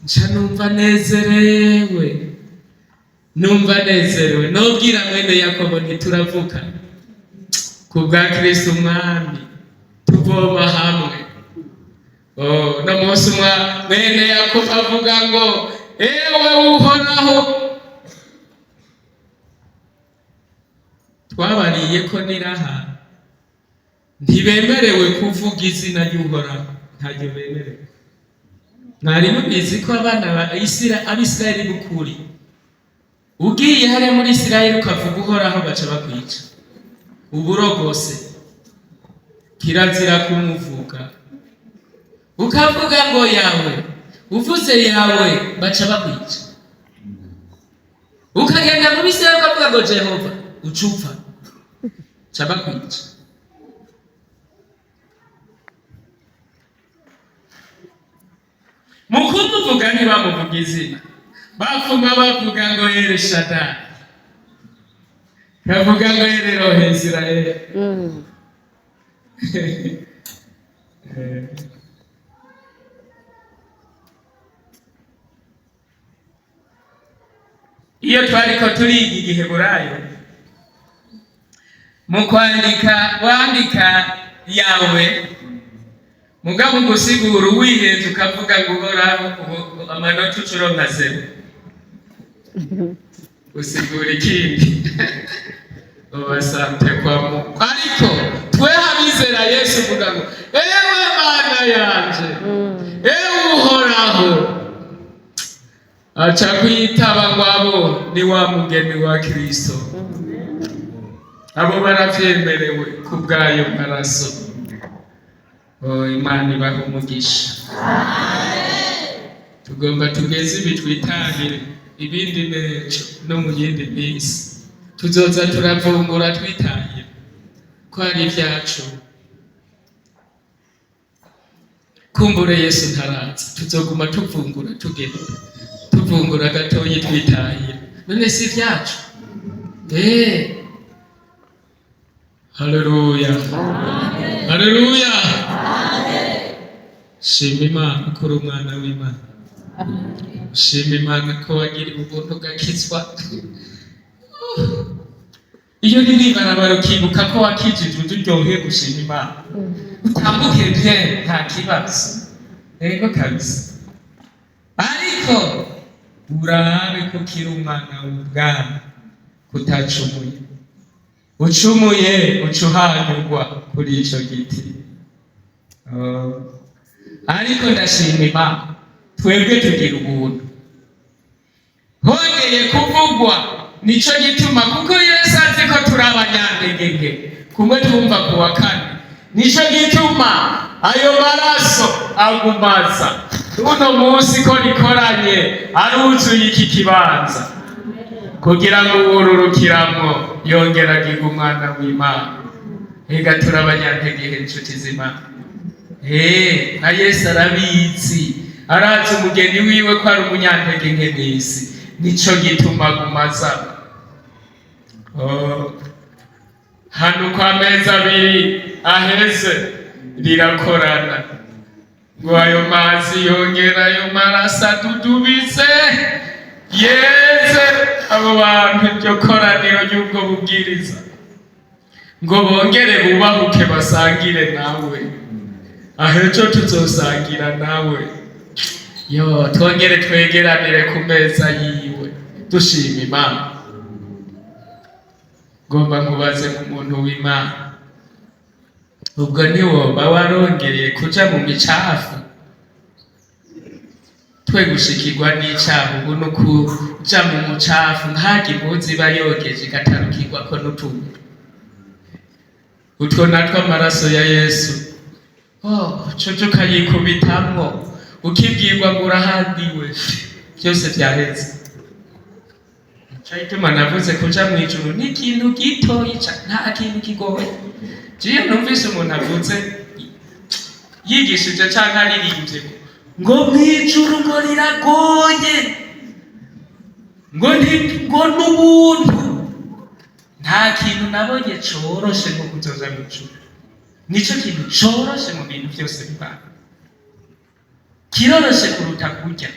nca numva nezerewe, numva nezerewe. Nobwira mwene Yakobo ntituravuka ku bwa Kristo Umwami, tuvoma hamwe. Oh, no munsi umwa mwene Yakobo avuga ngo: "Ewe Uhoraho, twabariye ko niraha ntibemerewe kuvuga izina ry'Uhoraho, ntaryo bemerewe." Mwari mubizi ko abana ba Abisirayeli b'ukuri, ugiye hariya muri Isirayeli ukavuga Uhoraho, baca bakwica uburogose. Kirazira kumuvuga, ukavuga ngo yawe, uvuze yawe baca bakwica. Ukagenda mu Bisirayeli ukavuga ngo Jehova, ucupfa, ca bakwica. Mu kumuvuga ntibamuvuga izina, bapfuma bavuga ngo Elshadai, bavuga ngo Elohe Isirayeli. Iyo twariko turiga igiheburayo, mu kwandika wandika yawe, mugabo gusigura uwihenze ukavuga ngo Uhoraho, ubu amanota ucuronka zero, usigura ikindi ubasante kwa mu. Ariko twe abizera Yesu uvuga ngo: "Ewe Mana yanje, ewe Uhoraho," aca kwitaba ngo abo ni wa mugeni wa Kristo, abo baravyemerewe ku bw'ayo maraso. Oh, Imana ibaha umugisha. Tugomba tugeze ibi, twitangire ibindi n'ejo no mu yindi minsi tuzoza turavumbura twitahira ko ari ibyacu. Kumbure Yesu ntaraza, tuzoguma tuvungura, tugenda tuvungura gatoyi twitahira. None si ibyacu? Haleluya, haleluya! Shima Imana ko uri umwana w'Imana. Shima Imana ko wagiriwe ubuntu ugakizwa. Iyo riri ibarabara ukibuka ko wakijijwe, uryohe gushima Imana, utambuke bien, nta kibazo. Yego kabisa. Ariko urabe ko ukiri umwana w'ubwami, kutacumuye. Ucumuye uca uhanyurwa kuri ico giti. Oh. Ariko ndashima Imana, twebwe tugira ubuntu. Hongeye kuvugwa, nico gituma, kuko Yesu azi ko turi abanyantegeke kumwe twumva ku wa kane, nico gituma ayo maraso agumaza uno munsi ko rikoranye aruzuye iki kibanza, kugira ngo uwururukiramwo yongera agirwe umwana w'Imana. Ega turi abanyantegehe, inshuti z'Imana. Na Yesu arabizi, arazi umugeni wiwe ko ari umunyantege nke mw'isi, nico gituma agumaza. Oh. Hano uko amezi 2 aheze rirakorana ngo ayo mazi yongera ayo maraso adudubize, yeze abo bantu iryo koraniro ry'ubwo bubwiriza, ngo bongere bubahuke basangire nawe. Aho ejo tuzosangira nawe, yo twongere twegeranire ku meza yiwe dushima Imana. Ngomba nkubaze nk'umuntu w'Imana, ubwo ntiwoba warongeye kuja mu micafu? Twe gushikirwa n'icaha ubu ni ukuja mu mucafu, nkarya impuzu iba yogeje igatarukirwako n'utuntu utwo natwo amaraso ya Yesu. Oh, coco ukayikubitamwo, ukibwirwa ngo urahandiwe, byose vyaheze. Nico gituma navuze kuja mu ijuru ni ikintu gitoyi nta kintu kigoye. Jewe numvise umuntu avuze, yigishije canke aririmbye ngo mw'ijuru ngo riragoye, ngo ngo n'ubuntu, nta kintu nabonye coroshe nko kuzoza mw'ijuru. Nico kintu coroshe mu bintu vyose bibaho, kiroroshe kuruta kurya.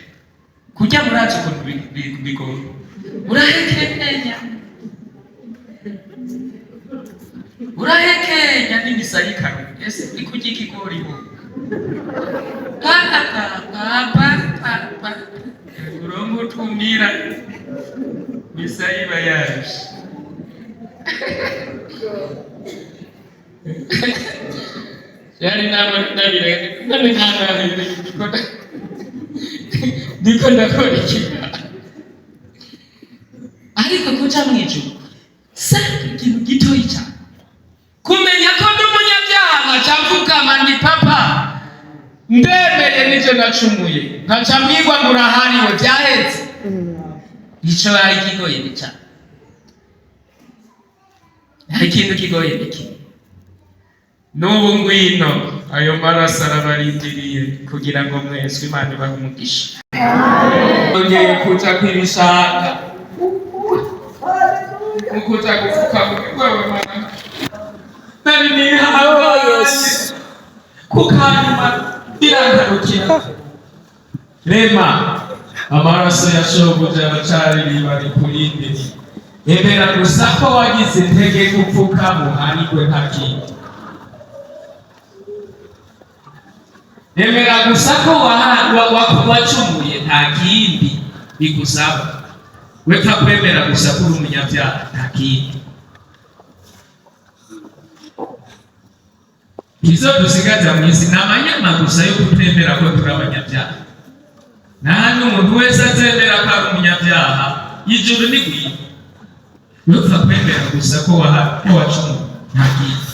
Kurya murazi ukuntu bigoye, urahekenya, urahekenya n'imisayikano. Ese ni kurya ikigori bo pa pa pa pa pa pa, urongo utumira misayi iba yaje. Yari nama ndabira none nta ndiko ndakora ikiga, ariko kuja mw'ijuru simple, ikintu gitoyi cyane, kumenya ko ndi umunyabyaha, nkaca mfukama ndi papa, ndemeye n'ivyo nacumuye, nkaca mbwirwa ngo urahariwe, vyaheze. Ico bari kigoye ni cane, hari ikintu kigoye ni kimwe. N'ubu ngwino, ayo maraso arabarindiriye kugira ngo mwese Imana ibahe umugisha. Ongeye kuja kwibishaka mukuja gupfuka wewe mana nari nihaye kukanyuma birangarukira rema amaraso ya shobuja aracari bari kurinde. Emera gusa ko wagize intege gupfuka muhanirwe, nta kindi. Emera gusa ko wacumuye, nta kindi bigusaba. Wepfa kwemera gusa ko uri umunyabyaha, nta kindi. Izo dusigaza mu isi ni amanyama gusa yo kutemera ko turi abanyabyaha. Nta n'umuntu wese azemera ko ari umunyabyaha, ijuru ni gwino. Wepfa kwemera gusa ko wacumuye, nta kindi.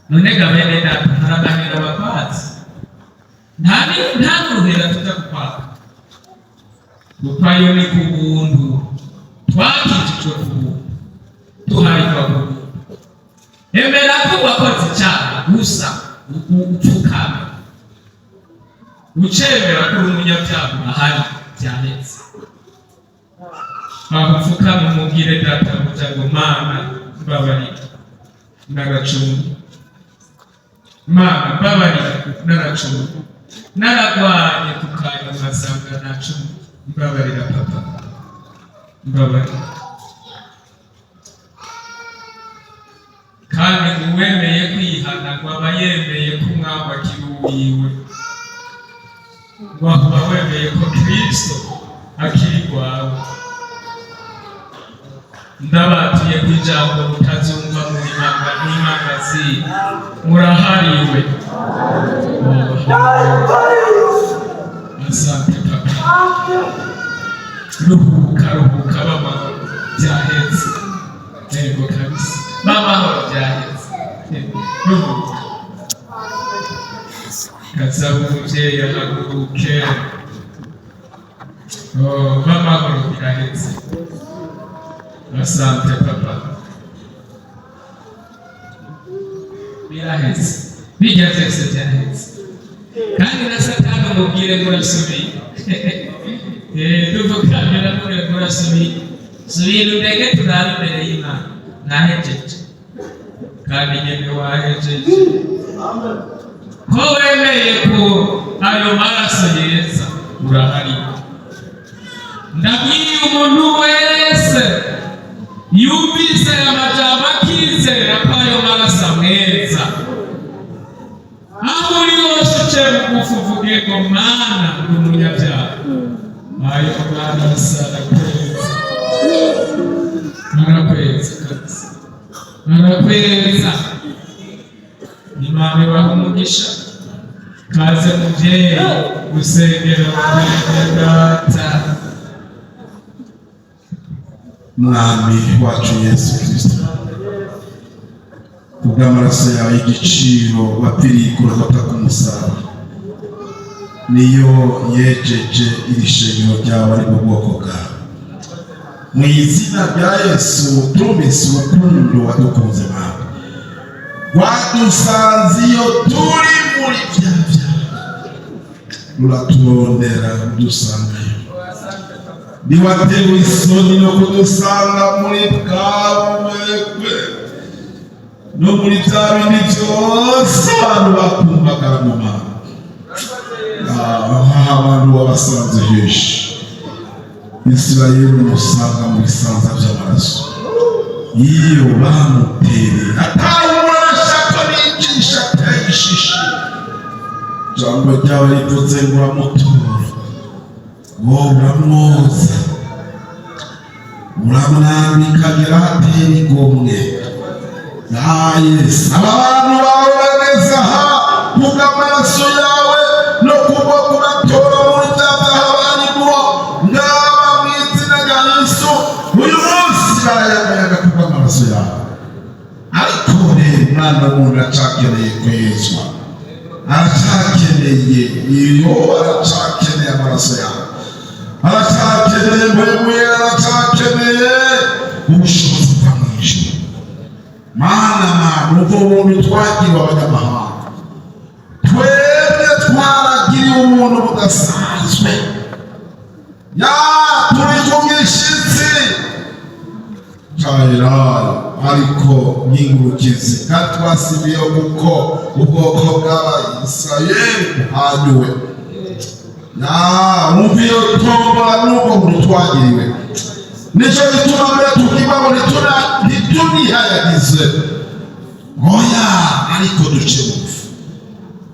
None ga bene data, hari amahera bakwatse, nta n'uruhera tuja kukwaka, kuko ayo ni ku buntu, twakijijwe ku buntu, tuharirwa ku buntu. Emera ko wakoze icyaha gusa, upfukame ucemera ko uri umunyabyaha, urahari, byahetse. Aho upfukame umubwire databuja ngo Mana mbabarira naracumuye, Mana mbabarira naracumuye, naragwanye ku kanyuma nkasanga nacumuye, mbabarira papa, mbabarira. Kandi uwemeye kwihana ngo aba yemeye ko umwami akiri uwiwe, ngo aba wemeye ko Kristo akiri rwawe. Ndabatuye ku ijambo mutazumva mu imanga n'imangazini, murahariwe. Asante papa. Ruhuka, ruhuka b'amahoro, byahetse. Yego kabisa, b'amahoro, byahetse, ruhuka. Gasaba umubyeyi ahaguruke. Oh, b'amahoro, birahetse. Asante papa, birahetse, bijya byose byahetse. Kandi na Satani umubwire ngo urasubiye, duvukamira mure ngo urasubiye, subira undeke turabe imbere y'Imana, nahejeje. Kandi nyene wahejeje ko wemeye ko ayo maraso yeza, urahari. Ndabwiye umuntu wese yumvise aya majambo akizera ko ayo maraso amweza, aho uri hose uce bugufi uvuge ngo Mana ndi umunyabyaha, ayo maraso arakweza, arakweza kabisa, arakweza. Imana ibaha umugisha. Kaze muvyeyi gusengera bene data. Mwami wacu Yesu Kristo, kubw'amaraso yawe y'igiciro wapfiriye i Golgota ku musaraba, niyo yejeje iri shengero ryawe ari mu bwoko bwawe. Mu izina rya Yesu, turumvise urukundo wadukunze nawe, wadusanze iyo turi muri bya byaha, ruraturondera rudusangayo. Ntiwatewe isoni no kudusanga muri bwa bubekwe no muri bya bindi byose abantu bakumbagara mu mana. Aha abantu wabasanze henshi. Isirayeli umusanga mu bisanza by'amaraso iyo bamutereye, atawubasha ko bicisha atayishishe. Ijambo ryawe rivuze ngo uramutora, wowe uramwoza, uramwambika, agera ahatera igomwe. Ya Yesu, aba bantu bawe bageze aha kubw'amaraso yawe no kubwo kubatora muri bya byaha barimo, ngaba mu izina rya Yesu uyu munsi barayagayaga kubw'amaraso yawe. Ariko rero umwana w'umuntu aracakeneye kwezwa, aracakeneye iyo, aracakeneye amaraso yawe, aracakeneye Mpwemu Yera, aracakeneye ubushobozi buva mu ijuru. Mana, Mana, ubwo buntu twagiriwe abanyamahanga, twebwe twaragiriwe ubuntu budasanzwe. Ya turi ku gishyitsi cayirayo, ariko n'ingurukizi, kandi twasibiye kuko ubwoko bw'Abayisirayeli buhanyuwe. Ya wumva iyo tombora n'ubwo buntu twagiriwe, nicyo gituma mbere tukiba ngo ntitunihayagize. Oya, ariko duce bugufi.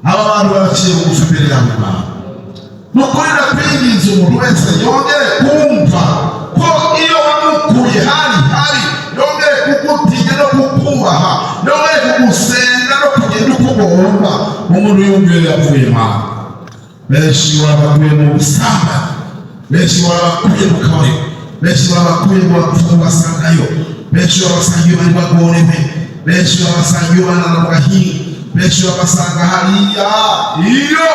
Aba bantu baraciye bugufi imbere yawe Mana. Ni ukuri ndakwinginze, umuntu wese yongere kumva ko iyo wamukuye hari hari, yongere kugutinya no kukubaha, yongere kugusenga no kugenda uko ugomba. Umuntu yumviye yavuye Mana. Benshi warabakuye mu busambanyi, benshi warabakuye mu kabari, benshi warabakuye mu bapfumu basangayo, benshi babasanga iyo bari bagorewe, benshi babasanga iyo banana mu gahinga, benshi babasanga hariya iyo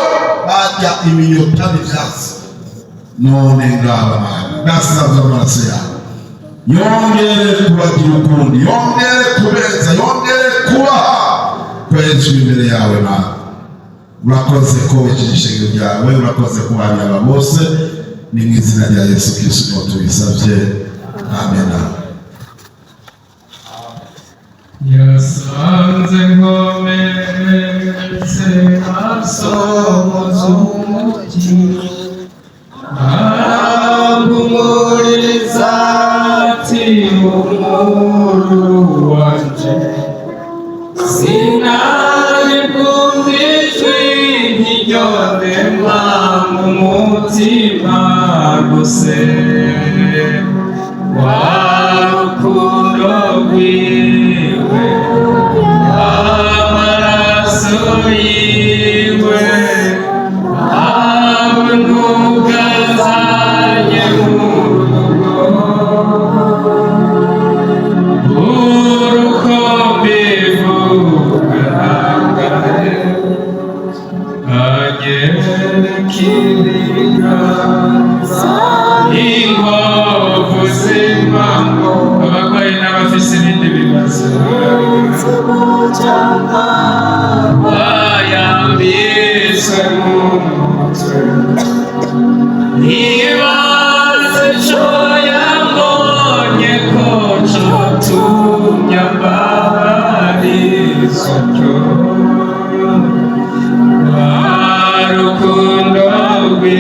bajya iminyota n'ibyatsi. None ngaba Mana, nasabye amaraso yawe yongere kubagira ukundi, yongere kubeza, yongere kubaha kwezwa imbere yawe. Mana, urakoze ko wejeje ishengero ryawe, urakoze ko aba bose. Ni mu izina rya Yesu Kristo tubisabye, amena. Yasanze nkomeretse, asohoza umutima, arampumuriza ati: "Umururu wanje." Sinari bwumva ijwi nk'iryo ndema mu mutima gusa wa rukundo rwiwe, amaraso yiwe abona ubwazanye mu rugo. Uruko mbivuga, anyereka ibiganza inkovu z'impamvu. Abarwayi n'abafise ibindi bibazo wayambitswe mu mutwe, ntibaze ico yambonye ko cotumye ambabarizwa ryo rukundo rwiwe.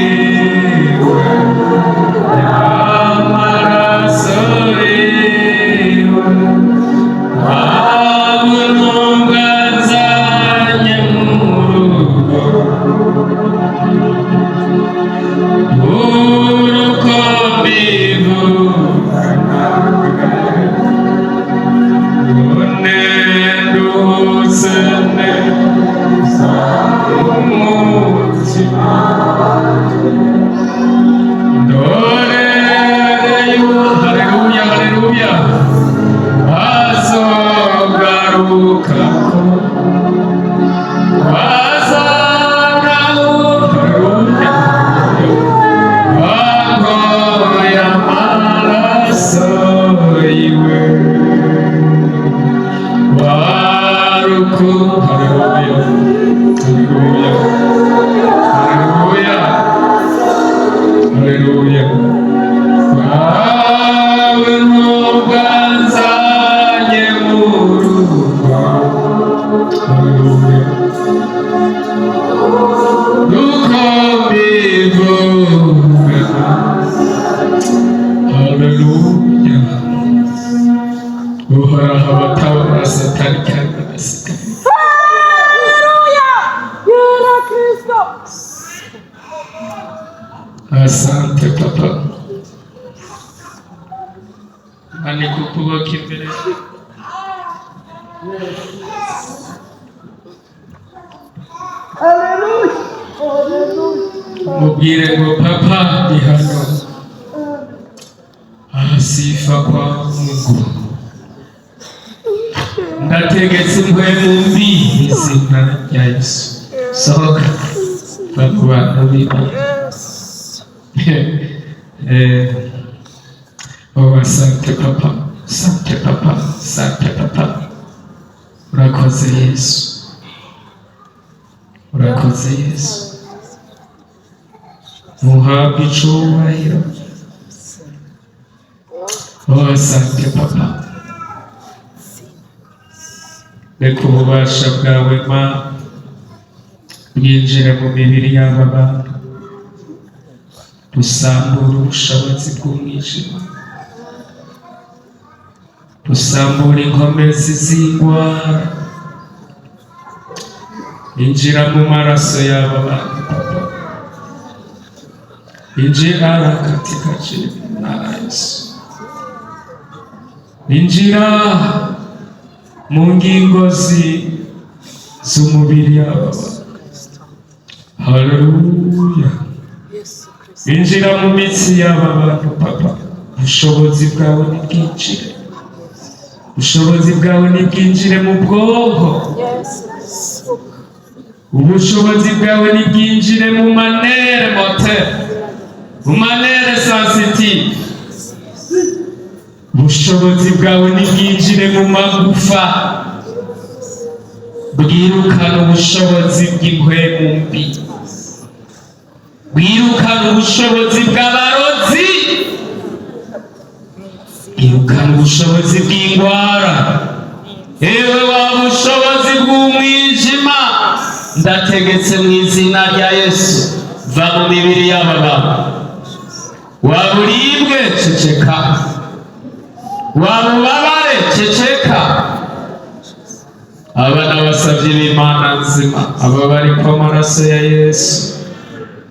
Asante papa. Manika ukuboko imbere. Mubwire ngo papa ni hano. Sifa kwa Mungu. Ndategetse impwemu mbi izina rya Yesu. Sohoka. Va mu bantu b'Imana. Oh, asante papa, asante papa, asante papa. Urakoze Yesu, urakoze Yesu. Muhabwe icubahiro. Oh, asante papa. Reka ububasha bwawe ma bwinjire mu mibiri y'aba bantu, busambura ubushobozi bw'umwijima, busambura inkomezi z'indwara. Injira mu maraso y'aba bantu papa, injira katika jina la Yesu, injira mu ngingo z'umubiri y'aba bantu. Haleluya. Injira mu mitsi y'aba bantu papa, ubushobozi bwawe nibwinjire, ubushobozi bwawe nibwinjire mu bwonko, ubushobozi bwawe nibwinjire mu ma nerfs moteurs, mu ma nerfs sensitifs, ubushobozi bwawe nibwinjire mu magufa, bwirukana ubushobozi bw'impwemu mbi, bwirukana ubushobozi bw'abarozi, bwirukana ubushobozi bw'ingwara, ewe wa bushobozi bw'umwijima, ndategetse mu izina rya Yesu, va mu mibiri y'aba bantu. Wa buribwe, ceceka. Wa bubabare, ceceka. Aba ni abasabyi b'Imana nzima, aba bari ku amaraso ya Yesu,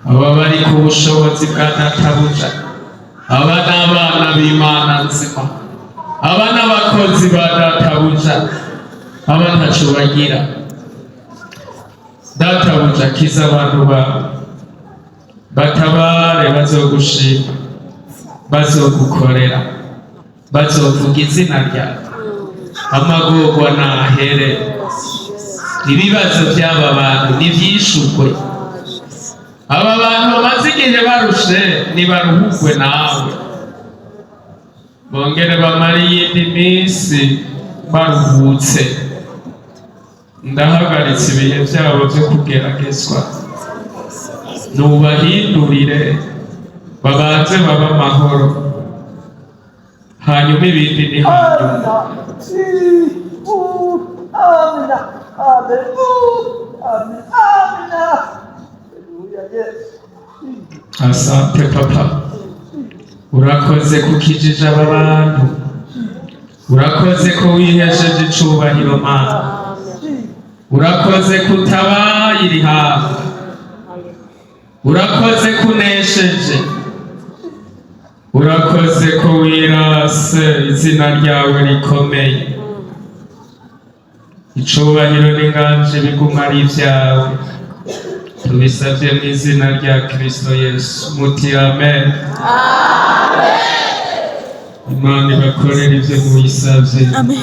aba bari ku bushobozi bwa databuja, aba ni abana b'Imana nzima, aba ni abakozi ba databuja, aba ntaco bagira. Databuja, kiza abantu bawe, batabare, bazogushima, bazogukorera, bazovuga izina ryawe. Amagorwa nahere, ibibazo by'aba bantu nivyishurwe. Aba bantu bamaze igihe barushe nibaruhugwe nawe, bongere bamare iyindi minsi baruhutse. Ndahagaritse ibihe byabo byo kugeragezwa, nubahindurire, babanze babe amahoro, hanyuma ibindi ni hanyuma. Amina. Amen. Amina. Haleluya. Yes. Asante papa, urakoze kukijije aba bantu, urakoze ko wihesheje icubahiro Mana, urakoze kutabaye iri hanga, urakoze kunesheje, urakoze ko wirase izina ryawe rikomeye. Icubahiro n'inganje biguma ari ibyawe. Tubisabye mu izina rya Kristo Yesu, muti amen. Imana ibakorera ibyo muyisabye. Amen.